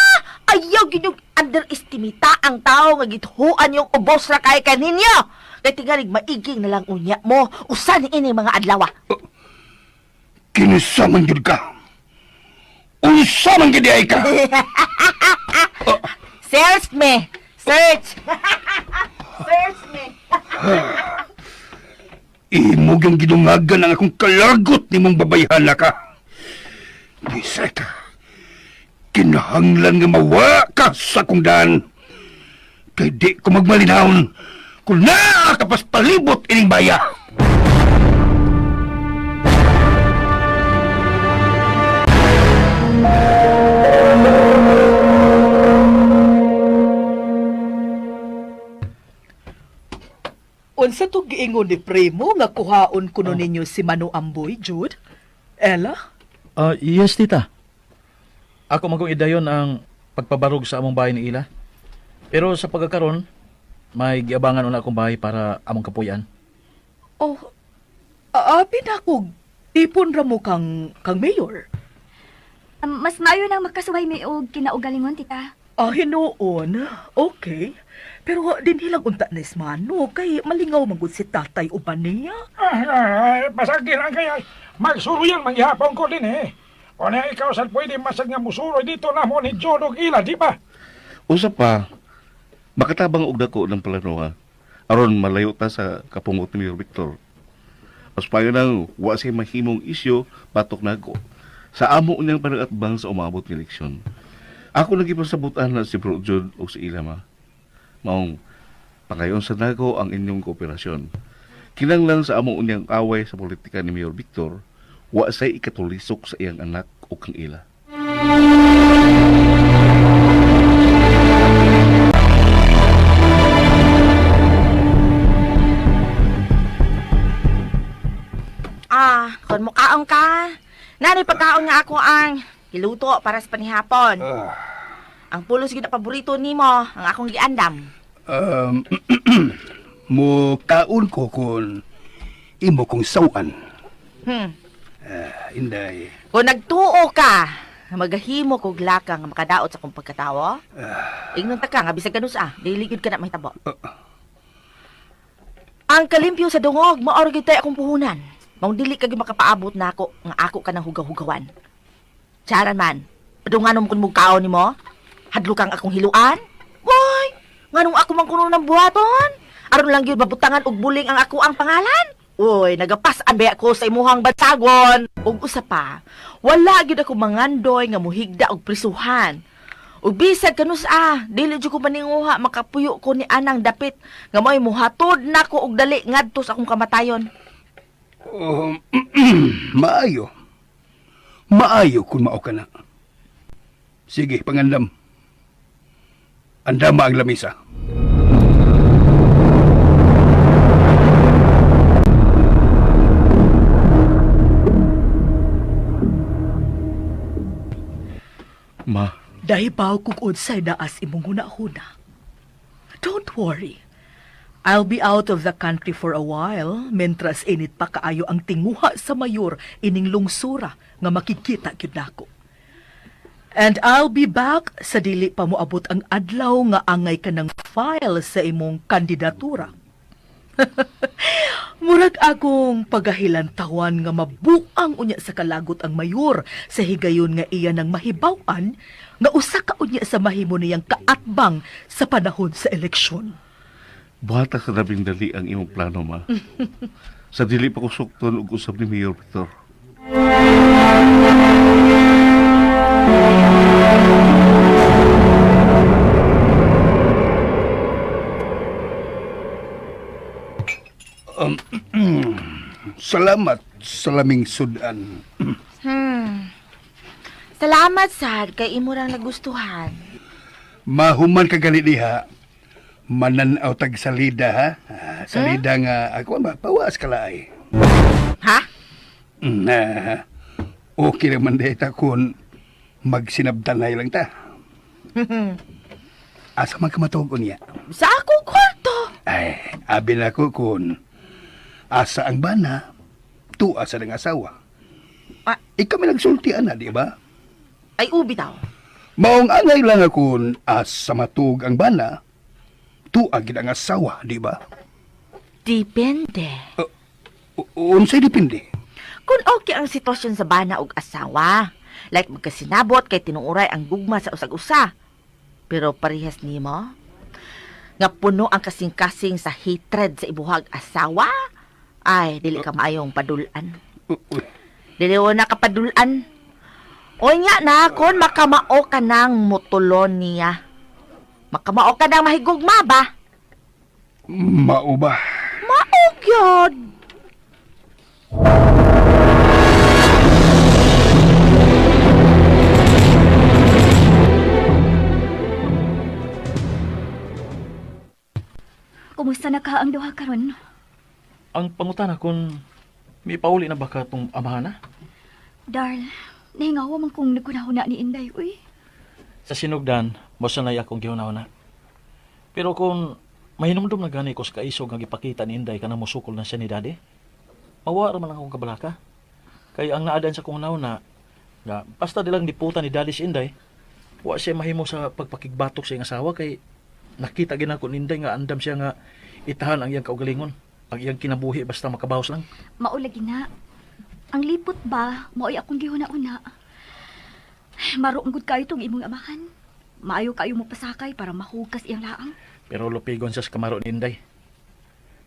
ayaw gyud yung underestimate ang tao nga gituhuan yung ubos ra kay kaninyo. Kay tingalig maiging na lang unya mo usa ni ini mga adlaw. Kinsa man gyud ka? Unsa man gyud ay ka? Search me. Search. Search me. Imo gyud gidungagan ang akong kalagot nimong babayhana ka. Bisa ka. Kinahanglan nga mawa ka sa akong daan. Kay di ko magmalinawon kung naa ka pas palibot ining baya. Unsa to giingon ni Primo nga kuhaon kuno ninyo si Mano Amboy, Jude? Ella? Ah, yes, tita. Ako magong idayon ang pagpabarog sa among bahay ni Ila. Pero sa pagkakaron, May giabangan una akong bahay para among kapuyan. Oh, abi na ko. Tipon ra mo kang mayor. Mas maayo nang makasuway mi og kinaugalingon, tita. Ah, hinuon. Okay. Pero dinhi lang unta na ismano kay malingaw man gud si tatay uban niya. Ay, pasagin ang kaya. Magsuruyan manghihapon ko din eh. O na ikaw sad pwede masad nga musuroy dito na mo ni John og ila, di ba? Usa pa, makatabang og dako ng plano ha. Aron malayo ta sa kapungot ni Mayor Victor. Mas payo nang wa siya mahimong isyo batok nako. Sa amo niyang panagatbang sa umabot ng eleksyon. Ako lagi pasabutan na si Bro Jude o si ila ma. Maong pangayon sa nako ang inyong kooperasyon. Kinanglan sa amo niyang away sa politika ni Mayor Victor, wa say ikatulisok sa iyang anak o kang ila. Ah, kung mukaon ka. Nanay, pagkaon nga ako ang giluto para sa panihapon. Ang pulos gyud na paborito nimo, ang akong giandam. Mo kaon ko kun imo kong sawan. Inday. Kung nagtuo ka, magahimo kog laka nga makadaot sa akong pagkatawo. Ingnon ta ka nga bisag kanus-a, dili gyud ka na mahitabo. Ang kalimpyo sa dungog, mao ra gyud tay akong puhunan. Maong dili ka gyud makapaabot nako nga ako ka nang hugaw-hugawan. Charan man, padunganom kun mugkaon nimo? Hadlokang akong hiluan? Woy, nganong ako man kuno ng buhaton? Aron lang gyud mabutangan og buling ang ako ang pangalan. Uy, nagapas-an ba ako sa imuhang bansagon? Ug usa pa, wala gyud ako mangandoy nga muhigda og prisuhan. Ug bisag kanus-a, dili jud ko maninguha makapuyo ko ni anang dapit nga mo'y muhatod nako og dali ngadto sa akong kamatayon. Maayo. Maayo kung mao ka na. Sige, pangandam. Andama ang lamisa. Ma, Dahibaw kung unsay naas imong hunahuna. Don't worry. I'll be out of the country for a while mentras init pa kaayo ang tinguha sa mayor ining lungsura nga makikita gyud nako. And I'll be back sa dili pa moabot ang adlaw nga angay ka ng file sa imong kandidatura. Murag akong pagahilantawan nga mabuang unya sa kalagot ang mayor sa higayon nga iya nang mahibaw-an nga usa ka unya sa mahimo niyang kaatbang sa panahon sa eleksyon. buhata sa labing dali ang imong plano, ma. Sa dili pa ko sukton og usab ni Mayor Victor. Salamat sa laming sudan. Salamat sad kay imo rang nagustuhan. Mahuman ka gali diha. Mananaw tag salida ha. Ah, salida nga ako ba pawas kalaay. Ha? Na okay naman dita kun magsinabtanay lang ta. Asa man ka matuog niya? Sa akong kwarto. Ay, abi na ko kun asa ang bana, tuwa sa ng asawa. Ah. Ikaw may nagsultian na, di ba? Ay ubi taw. Maong angay lang akon asa matug ang bana, tuwa gid ang asawa, di ba? Depende. Unsay depende. Kung okay ang sitwasyon sa bana og asawa, like magkasinabot kay tinuuray ang gugma sa usag-usa. Pero parehas nimo nga puno ang kasing-kasing sa hatred sa ibuhag asawa, ay dili ka maayong padulan. Uy, Dili na ka padulan. Oy nga na kon makamao ka nang mutulon niya. Makamao ka nang mahigugma ba? Mao ba? Mao gyud. Kumusta na ka ang duha karon? Ang pangutana kung may pauli na ba ka tong amahan na? Darl, nahingawa man kong nagkunahuna ni Inday, uy. Sa sinugdan, mo sanay akong gihuna-huna. Pero kung Mahinumdum na gani ko sa kaisog nga gipakita ni Inday kanang mosukol na siya ni Daddy. Mawa ra man lang akong kabalaka. Kay ang naadan sa kong na nga basta dilang diputa ni Daddy si Inday, wa siya mahimo sa pagpakigbatok sa iyang asawa kay nakita gina ko ni Inday nga andam siya nga itahan ang iyang kaugalingon, ang iyang kinabuhi basta makabawas lang. Maulagi na. Ang lipot ba, mao'y akong gihuna-una. Maroong gud kayo tong imong amahan. Maayo kayo mo pasakay para mahugas iyang laang. Pero lupigon siya sa kamaro ni Inday.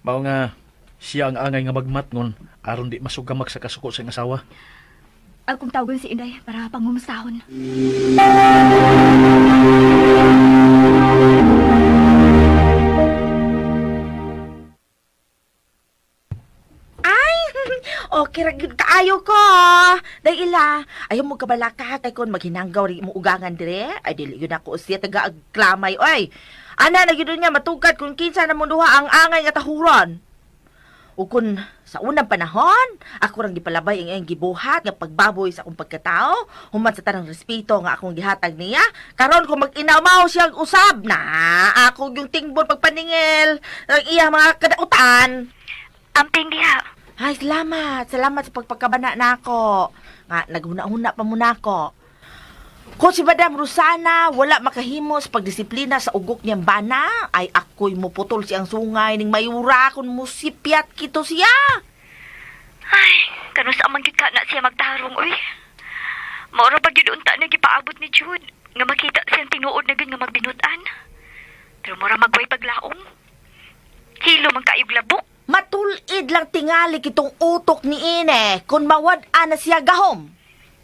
Mao nga siya ang angay nga magmatngon aron di masugamak sa kasuko sa iyang asawa. Akong tawagan si Inday para pangumustahon. Ay, okay ra gyud kaayo ko. Day ila, ayaw mo kabalaka kay kon maghinanggaw ri mo ugangan dire. Ay dili gyud ako siya taga agklamay oy. Ana na gyud niya matugad kung kinsa na mo duha ang angay nga tahuron. Ug kun sa unang panahon, ako rang gipalabay ang iyang gibuhat nga pagbaboy sa akong pagkatao, human sa tanang respeto nga akong gihatag niya. Karon kung mag-inamaw siyang usab na ako yung tingbon pagpaningil ang iya mga kadautan. Amping diha. Ay, salamat. Salamat sa pagpagkabana na ako. Nga, naghuna-huna pa muna ako. Kung si Madam Rosana wala makahimos pagdisiplina sa ugok niyang bana, ay ako'y muputol siyang sungay ning mayura kung musipyat kito siya. Ay, kano sa amang ka na siya magtarong, uy. Maura pa gyud unta na gipaabot ni Jude nga makita siyang tinuod na gyud nga magbinutan. Pero mura magway paglaom. Hilo man kaayog labok. Matulid lang tingali kitong utok ni Ine kung mawad-an na siya gahom.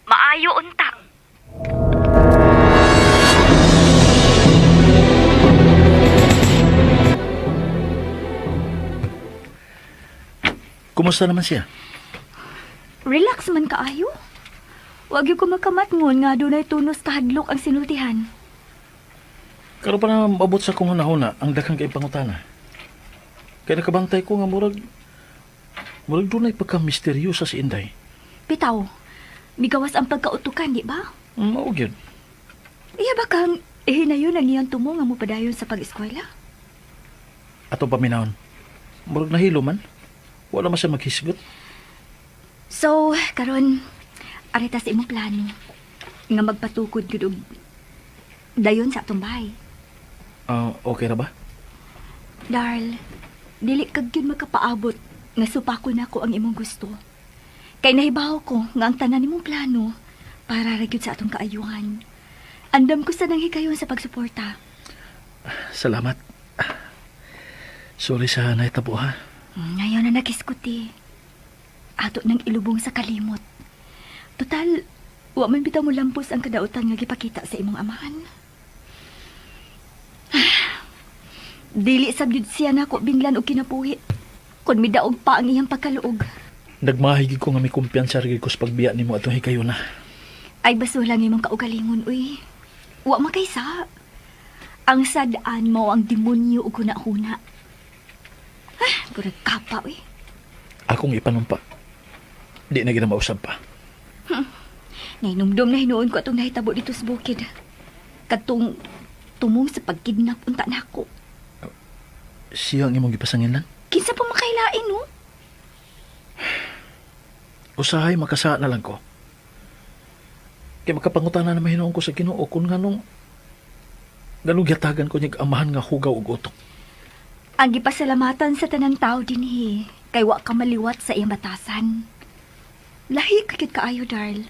Maayo unta. Kumusta naman siya? Relax man kaayo. Wag yung kumakamatngon nga dunay tunos kahadlok ang sinultihan. Karon pa na maabot sa kong hunahuna ang daghang kay pangutana. Kay nakabantay ko nga murag dunay pagka misteryosa si Inday. Bitaw, migawas ang pagkautukan, di ba? Mao gyud. Iya ba kang hinayon ang iyang tumo nga mopadayon sa pag-eskwela? Ato paminawon. Murag nahilo man. Wala man siya maghisgot. So, karon arita sa imong plano nga magpatukod gyud og dayon sa atong bahay. Ah, okay ra ba? Darl, dili ka gyud makapaabot nga supako nako ang imong gusto. Kay nahibaw ko nga ang tanan nimong plano para ra gyud sa atong kaayuhan. Andam ko sa nang hikayon sa pagsuporta. Salamat. Sorry sa nahitabo ha. Ngayon na nagiskuti. Ato nang ilubong sa kalimot. Total, wa man bitaw mo lampos ang kadautan nga gipakita sa imong amahan. Dili sa gyud siya nako binlan og kinabuhi. Kun midaog pa ang iyang pagkaluog. Nagmahigig ko nga may kumpiyansa ra gyud ko sa pagbiya nimo atong hikayon na. Ay baso lang imong kaugalingon, uy. Wa makaysa. Ang sadaan mo ang demonyo ug hunahuna. Ah, purag kapa, uy. Akong ipanumpa. Di na gina mausab pa. Ngaynumdum na hinuon ko atong nahitabo dito sa bukid. Kadtong tumong sa pagkidnap unta nako. Siya ang imong gipasangilan. Kinsa pa makailain, no? Usahay makasa na lang ko. Kay makapangutana na mahinuon ko sa Ginoo kung nganong gihatagan ko niya amahan nga hugaw ug utok. Ang gipasalamatan sa tanang tao dinhi kay wa ka maliwat sa iyang batasan. Lahi ka gyud kaayo, Darl.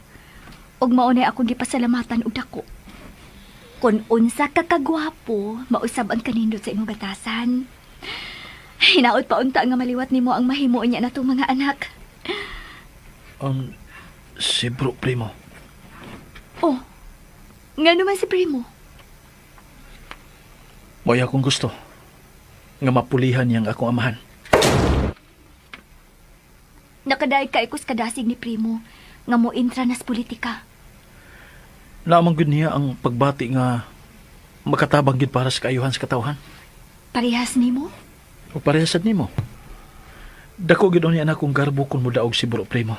Ug mao na akong gipasalamatan og dako. Kun unsa ka kagwapo, mausab ang kanindot sa imong batasan. Hinaot pa unta nga maliwat nimo ang mahimo niya natong mga anak. Si bro primo. Oh, nga naman si Primo. Mo'y akong gusto nga mapulihan niyang akong amahan. Nakadaig ka ikos kadasig ni Primo nga mo intra nas politika. Naamang gyud niya ang pagbati nga makatabang gyud para sa kaayuhan sa katawhan. Parehas nimo? O parehas sad nimo. Dako gyud niya na akong garbo kung modaog si bro primo.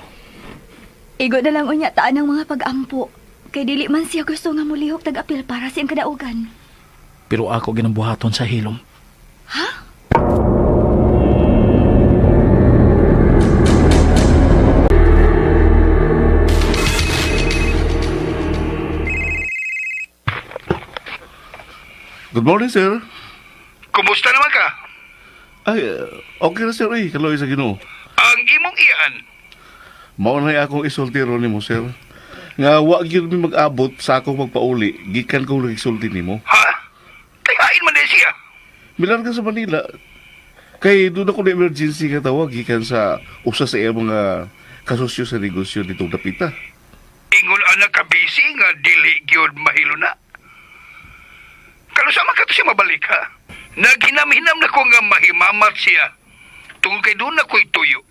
Igo na lang unya taan ang mga pag-ampo. Kay dili man siya gusto nga mulihok tag-apil para sa iyang kadaugan. Pero ako ginang buhaton sa hilom. Ha? morning, sir. Kumusta naman ka? Ay, okay na, sir. Ay, kaloy sa Ginoo. Ang imong iyan. Mao na akong isultiro nimo, sir. Nga wa gyud mi mag-abot sa akong magpauli gikan kong nagisulti nimo. Ha? Kay hain man din siya. Milan ka sa Manila. Kay doon ako na emergency nga tawag gikan sa usa sa iyang mga kasosyo sa negosyo ditong dapita. Ingon anak ka busy nga dili gyud mahilo na. Kanusa man kato siya mabalik ha? Naghinam-hinam na ko nga mahimamat siya. Tungod kay doon na ko'y tuyo.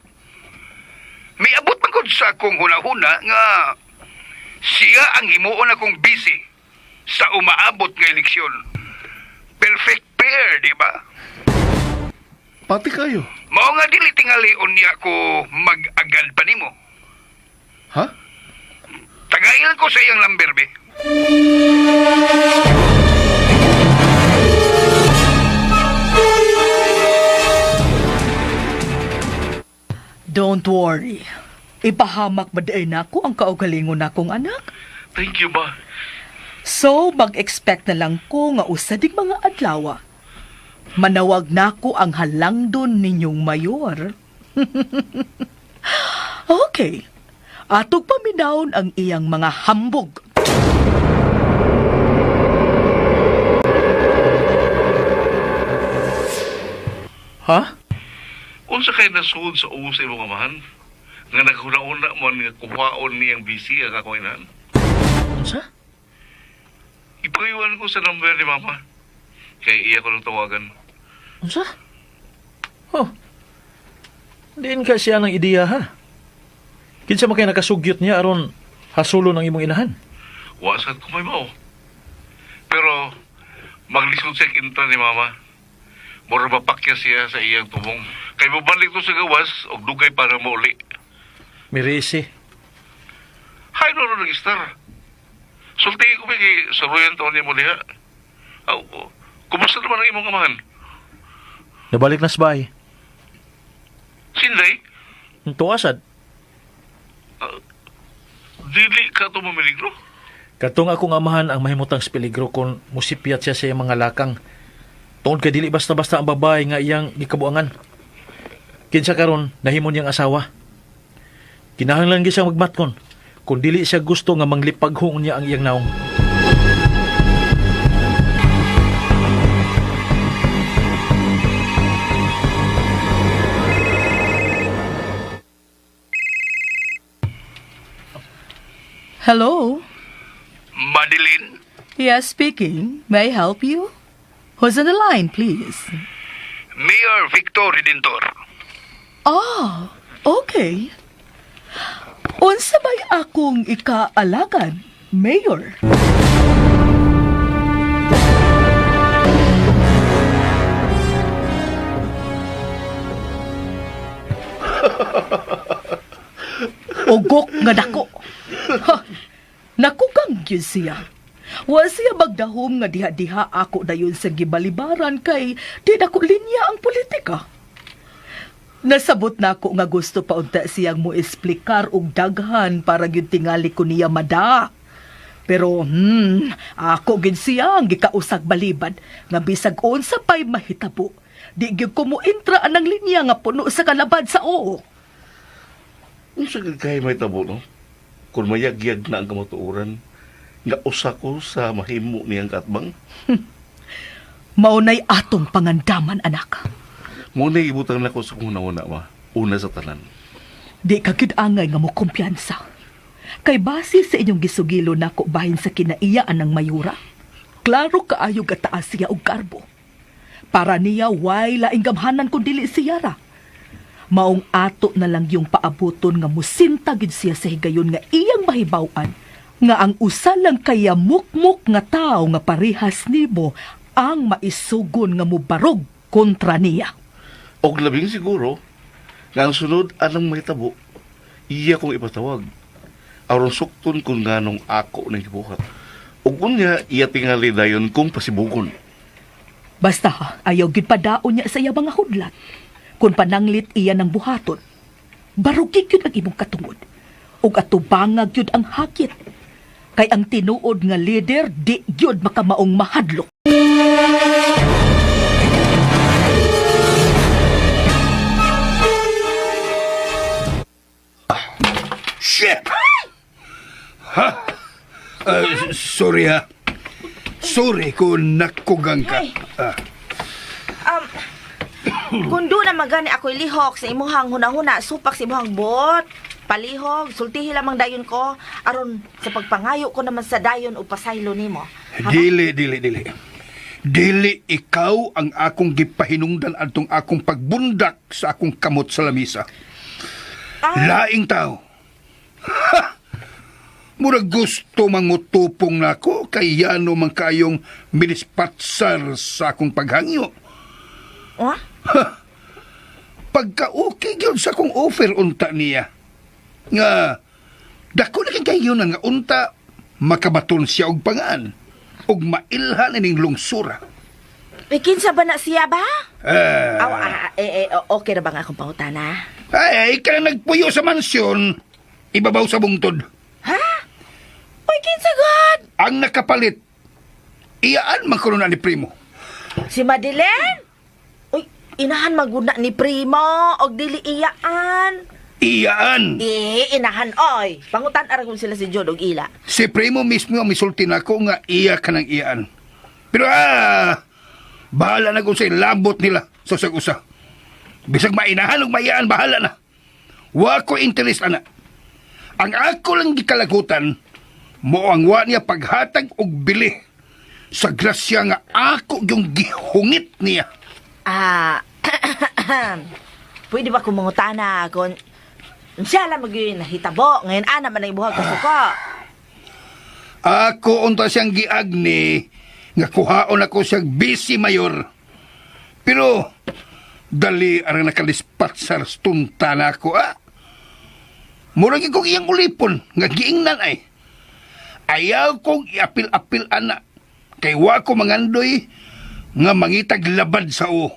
Miabot man gud sa akong hunahuna nga siya ang himuon akong busy sa umaabot nga eleksyon. Perfect pair, di ba? Pati kayo. Mao nga dili tingali unya ko mag-agad pa nimo. Ha? Tagail ko sa iyang number, be. Don't worry. Ipahamak ba diay nako ang kaugalingon nakong anak? Thank you, ma. So, mag-expect na lang ko nga usa dig mga adlaw. Manawag nako ang halangdon ninyong mayor. Okay. Atog paminawon ang iyang mga hambog. Ha? Unsa kay nasuod sa uwo sa imong amahan? Nga naghuna-una mo nga kuhaon niyang busy ang akong inahan? Unsa? Ipaiwan ko sa number ni mama. Kay iya ko nang tawagan. Unsa? Oh. Diin ka siya ng ideya ha. Kinsa man kay nakasugyot niya aron hasulo ng imong inahan. Wa sad ko may mao. Pero maglisod siya kinta ni mama. Mura mapakya siya sa iyang tumong. Kay mobalik to sa gawas og dugay para mauli. Mirisi. Hay no no star. Sulti ko kay saruyan taon niya mo diha. Aw, kumusta naman ang imong amahan? Nabalik na sa bahay. Sinday, Tuasad. dili ka to mamiligro. Katong akong amahan ang mahimutang sa peligro kung musipyat siya sa iyang mga lakang. Tuon kay dili basta-basta ang babae nga iyang gikabuangan. Kinsa karon nahimo niyang asawa. Kinahanglan gyud siya magmatkon kung dili siya gusto nga manglipaghong niya ang iyang naong. Hello? Madeline, Yes, speaking. May I help you? Who's on the line, please? Mayor Victor Redentor. Ah, okay. Unsa bay akong ikaalagan, Mayor? Ugok nga dako. Ha, nakugang gyud siya. Wa siya magdahom nga diha-diha ako dayon sa gibalibaran kay di dako linya ang politika. Nasabot na ako nga gusto pa unta siyang mo esplikar og daghan para gyud tingali ko niya mada. Pero ako gyud siya ang gikausag balibad nga bisag unsa pay mahitabo. Di gyud ko mointra anang linya nga puno sa kalabad sa oo. Unsa gid kay may tabo no? Kung mayagyag na ang kamatuoran, nga usa ko sa mahimo niyang katbang. Maunay atong pangandaman anak. Mo na ibutang nako sa kung una ma. Una sa tanan. Di ka gyud angay nga mo kumpiyansa. Kay base sa inyong gisugilo nako bahin sa kinaiyaan ng mayura. Klaro kaayo gataas siya og garbo. Para niya way laing gamhanan kun dili siya ra. Maong ato na lang yung paabuton nga musinta gid siya sa higayon nga iyang mahibaw-an nga ang usa lang kaya mukmok nga tawo nga parehas nimo ang maisugon nga mubarog kontra niya. Og labing siguro, nga ang sunod anang mahitabo, iya kong ipatawag. Aron sukton kung nganong ako nang gibuhat. Ug unya, iya tingali dayon kung pasibugon. Basta ha, ayaw gid padaon niya sa iya mga hudlat. Kung pananglit iya ng buhaton, barugi gyud ang imong katungod. Ug atubangag gyud ang hakit. Kay ang tinuod nga leader di gyud makamaong mahadlok. Shit! Ha? Sorry ha. Sorry kung nakugang ka. Ay. Kung doon na magani ako'y lihok sa imuhang hunahuna, supak sa imuhang buot, palihog, sultihi lamang dayon ko, aron sa pagpangayo ko naman sa dayon o pasaylo nimo. Ha ba? Dili, dili, dili. Dili ikaw ang akong gipahinungdan adtong akong pagbundak sa akong kamot sa lamisa. Laing tao. Ha! Murag gusto mangutupong nako kay yano man kayong minispatsar sa akong paghangyo. Oh? Pagka okay gyud sa akong offer unta niya. Nga dako na kay kayo nga unta makabaton siya og pangaan og mailhan ining lungsura. Eh, kinsa ba na siya ba? Ah. Aw, okay na ba nga akong pangutana? Ay, ka na nagpuyo sa mansyon, ibabaw sa bungtod. Ha? Uy, kinsa god? Ang nakapalit, iyaan man kuno na ni Primo. Si Madeleine? Uy, inahan maguna ni Primo og dili iyaan. Iyaan! Eh, inahan oy. Pangutan ara kung sila si Jod og ila. Si Primo mismo ang misulti nako nga iya ka ng iyaan. Pero bahala na kung sa labot nila sa usag-usa. Bisag mainahan og maiyaan, bahala na. Wa ko interest ana. Ang ako lang gikalagutan, mo ang wa niya paghatag og bili sa grasya nga ako yung gihungit niya. Ah, pwede ba kung mangutana kung siya lang magyun nahitabo ngayon ana man ang ibuhag kasuko. Ako unta siyang giagni nga kuhaon ako siyang busy mayor. Pero dali arang nakalispat sa stunta na ako ah. Murag kong iyang ulipon nga giingnan ay. Ayaw kong iapil-apil ana kay wa ko mangandoy nga mangitag labad sa o.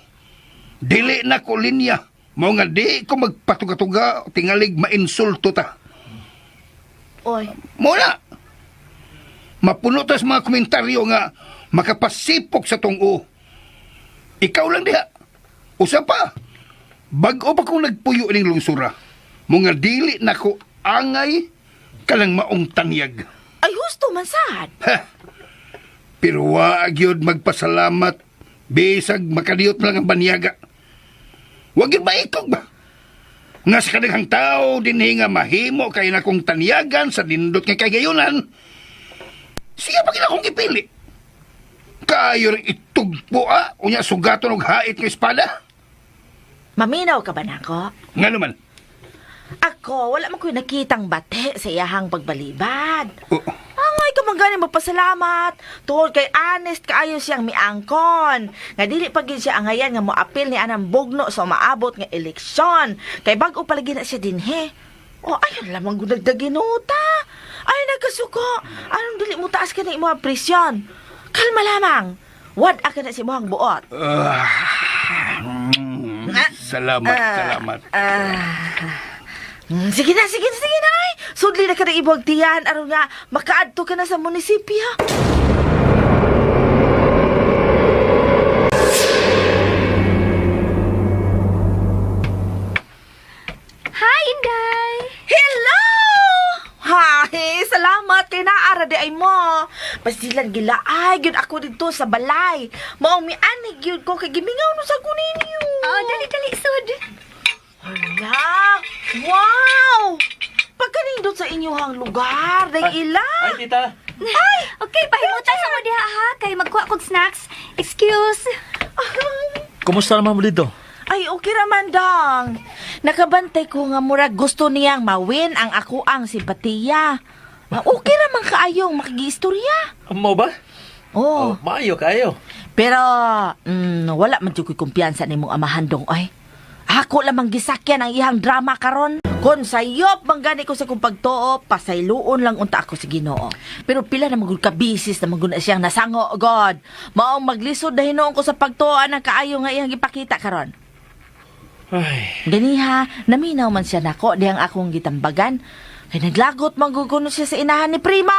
Dili na ko linya mao nga di ko magpatuga-tuga tingalig mainsulto ta. Oy, Muna. Mapuno tas mga komentaryo nga makapasipok sa tungo. Ikaw lang diha. Usa pa. Bag-o pa kong nagpuyo ning lungsura. Mga dili na ko angay kalang maong tanyag. ay husto man sad. Ha. Pero wa gyud magpasalamat bisag makadiyot lang ang banyaga. Wa gyud maikog ba? Nga sa kadaghang tao dinhi nga mahimo kay na kong tanyagan sa nindot nga kagayunan. Siya pa kina akong gipili. Kayo rin itugpo ah, unya sugaton og hait nga espada. Maminaw ka ba nako? Nga naman. Ako, wala man ko'y nakitang bate sa iyahang pagbalibad. Oh, Angay ka man gani magpasalamat. Tungod kay honest kaayo siyang miangkon. Nga dili pa gid siya angayan nga moapil ni anang bugno sa umaabot nga eleksyon. Kay bag-o palagi na siya dinhi. O ayon lamang gudagdaginuta. Ay nagkasuko. Anong dili mo taas ka na imo presyon? Kalma lamang. Wad ka na si imong buot. Salamat, salamat. Sige na, sige na, sige na. Ay. Sudli na ka na ibog tiyan. Aron nga, makaadto ka na sa munisipyo. Hi, Inday! Hello! Hi! Salamat kay naara di ay mo. Pasilan gilaay gyud ako dito sa balay. Maong mianig gyud ko kay gimingaw no sa kuninyo. Oh, dali, dali, sud. Hala! Wow! Pagkanindot sa inyuhang lugar, day ila. Ay, tita. Ay! Okay, pahimutan sa mo diha ha, kay magkuha kog snacks. Excuse. Kumusta naman mo dito? Ay, okay raman dong. Nakabantay ko nga murag gusto niyang mawin ang ako ang simpatiya. Ah, okay raman kaayong makigistorya. Mo ba? Oh. Oh, maayo kayo. Pero wala man jud ko'y kumpiyansa nimong amahan dong ay. Ako lamang gisakyan ang iyang drama karon. Kon sayop man gani ko sa kong pagtuo, pasayloon lang unta ako sa Ginoo. Pero pila na magud ka bisis na magud na siyang nasango God. Maong maglisod na hinuon ko sa pagtuo ang kaayo nga iyang gipakita karon. Ay, Ganiha, naminaw man siya nako diyang akong gitambagan. Kay naglagot man gud kuno siya sa inahan ni Prima.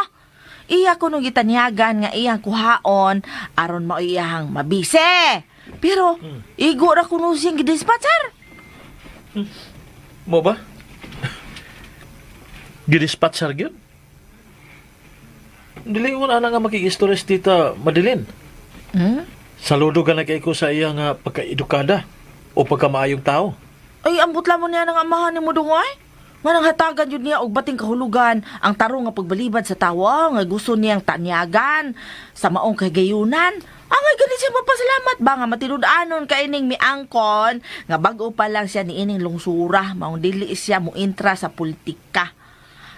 Iya kuno gitanyagan nga iyang kuhaon aron mao iyahang mabise. Pero igo ra kuno siyang gidispatcher. mo ba? Gidispatcher gyud. Dili ko na nga makig-istorya si Tita Madeline. Hmm? Saludo ka na kay ko sa iya nga pagka-edukada o pagkamaayong tao. Ay, ambot lamon niya ng amahan ni mo dungoy. Nga nang hatagan yun niya og bating kahulugan ang tarong nga pagbalibad sa tawo nga gusto niyang tanyagan sa maong kagayunan. Angay gani siya mapasalamat ba nga matinud-anon kay ining miangkon nga bag-o pa lang siya niining lungsura maong dili siya mointra sa politika.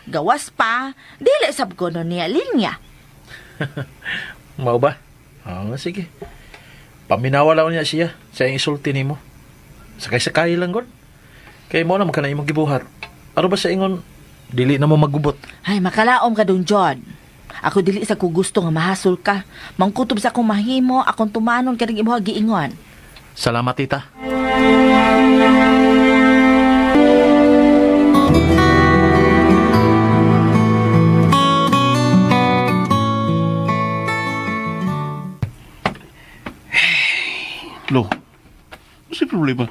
Gawas pa, dili sab kuno niya linya. Mao ba? Ah, sige. Paminawa lang niya siya sa iyang isulti nimo. Sakay-sakay lang gud. Kay mo naman ka na imong gibuhat. Ano ba sa ingon dili na mo magubot. Ay, makalaom ka dong, John. Ako dili sa ko gusto nga mahasol ka. Mangkutob sa akong mahimo, akong tumanon kaning imuha giingon. Salamat, tita. Lo, ano problema?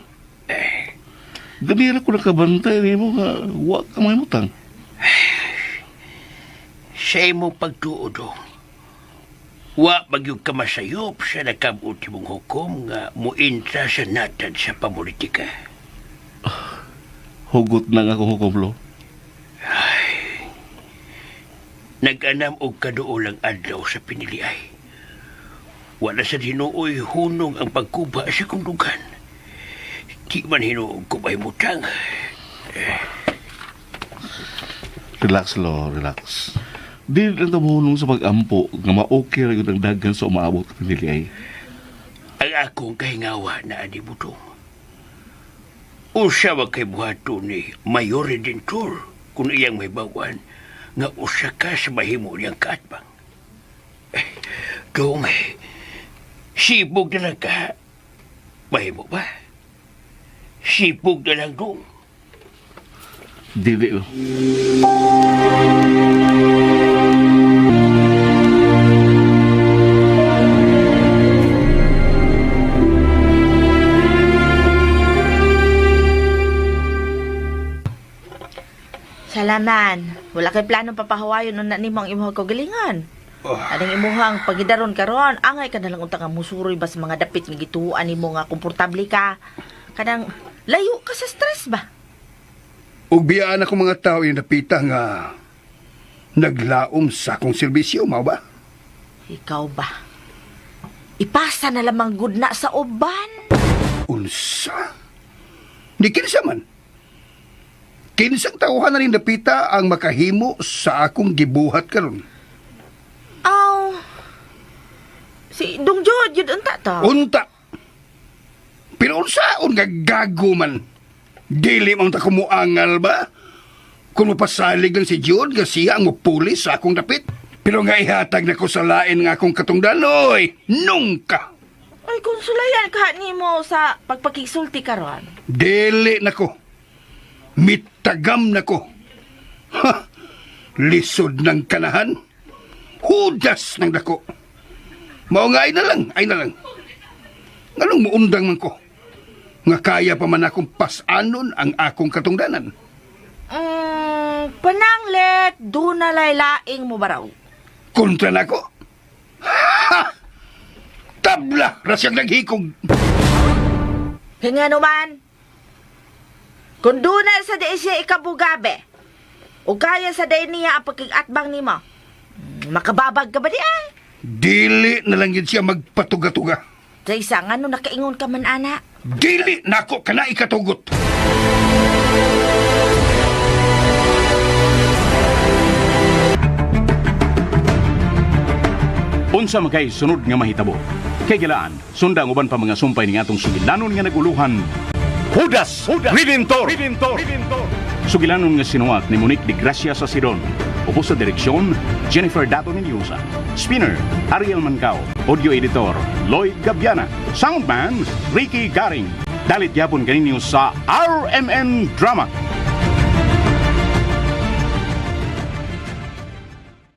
Ganira ko nakabantay nimo nga wa ka mahimutang. Sa imong pagtuo dong, wa magyud ka masayop sa nakabot imong hukom nga muintra sa natad sa pamulitika. Hugot na nga akong hukom, lo. Nag-anam og kaduol ang adlaw sa piniliay. Wala sa hinuoy hunong ang pagkuba sa kong dugan. Di man hinuog ko mahimutang. Relax, lo, relax. Di lang ta mohunong sa pag-ampo nga ma-okay ra gyud ang dagan sa umaabot ka pinili ay. Ang akong kahingawa na ani butong. Usa wa kay buhaton ni Mayor Redentor kung iyang may bawan nga usa ka sa mahimo niyang kaatbang. Eh, dong, sibog na lang ka. Mahimo ba? Sibog na lang dong. Dili, lo. Salaman. Wala kay planong papahawayon unna nimo ang imuha kagalingan. Aning imuhang pagidaron karon, angay ka na lang unta nga musuroy ba sa mga dapit nga gituoan nimo nga komportable ka. Kanang layo ka sa stress ba? Ug biyaan ako mga tao yung napita nga naglaom sa akong serbisyo, mao ba? Ikaw ba? Ipasa na lamang gud na sa uban. Unsa? Ni kinsa man? Kinsang tauhan na rin napita ang makahimo sa akong gibuhat karon. Aw. Si Dong Jod, yun unta ta. Unta. Pero unsaon nga gago man? Dili man ta kumuangal ba? Kung mapasalig lang si Jude, nga siya ang mupuli sa akong dapit. Pero nga ihatag na ko sa lain nga akong katungdanoy, nungka. Ay, konsulayan ka nimo sa pagpakisulti karon. Dili na ko. Mitagam na ko. Ha! Lisod ng kanahan. Hudas ng dako. Mao nga ay na lang, ay na lang. Nganong muundang man ko? Nga kaya pa man akong pasanon ang akong katungdanan. Pananglit, doon na laylaing mo baraw. Kontra na ko. Ha! Tabla! Rasyang naghikog. Kaya nga naman, kung doon na sa di siya ikabugabe, o kaya sa day niya ang pagkigatbang nimo, makababag ka ba di ay? Dili na lang yun siya magpatuga-tuga. Sa isa, nga no nakaingon ka man, ana. Dili nako ka na ikatugot. Unsa man kay sunod nga mahitabo? Kay gilaan, sunda ang uban pa mga sumpay ning atong sugilanon nga naguluhan. Judas, Judas Redentor, Redentor, Redentor. Sugilanon nga sinuwat ni Monique de Gracia sa Sidon. Ubos sa direksyon, Jennifer Dato Mendoza. Spinner, Ariel Mancao. Audio editor, Lloyd Gabiana. Soundman, Ricky Garing. Dalit yapon kaninyo sa RMN Drama.